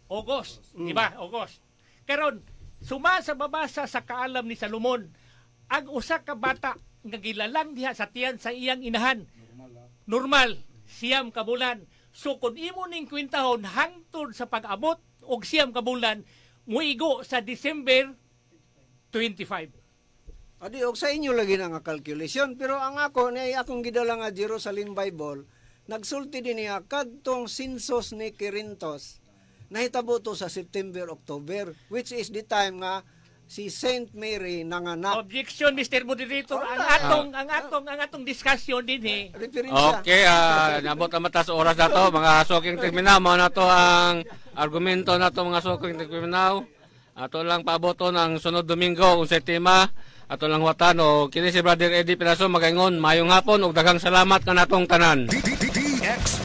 August, di ba? August. Karon, suma sa babasa sa kaalam ni Salomon, ang usa ka bata nga gilalang diha sa tiyan sa iyang inahan. Normal, 9 ka bulan. So kung imo ning kwintahon hangtod sa pag-abot og 9 ka bulan, muigo sa December 25. Adi og sa inyo lagi na nga calculation, pero ang ako ni akong gidala nga Jerusalem Bible, nagsulti din niya kadtong census ni Quirinius nahitabo to sa September, October, which is the time nga si Saint Mary nanganak. Objection, Mr. Moderator. Ang atong discussion din eh. Referensya. Okay, nabot ang mata sa oras na to, mga suking tigminaw, mao na to ang argumento na to, mga suking tigminaw. Ato lang paaboton ang sunod Domingo unsay tema ato lang watan o kini si Brother Eddie Pinaso magaingon maayong hapon ug daghang salamat kanatong tanan. DXB.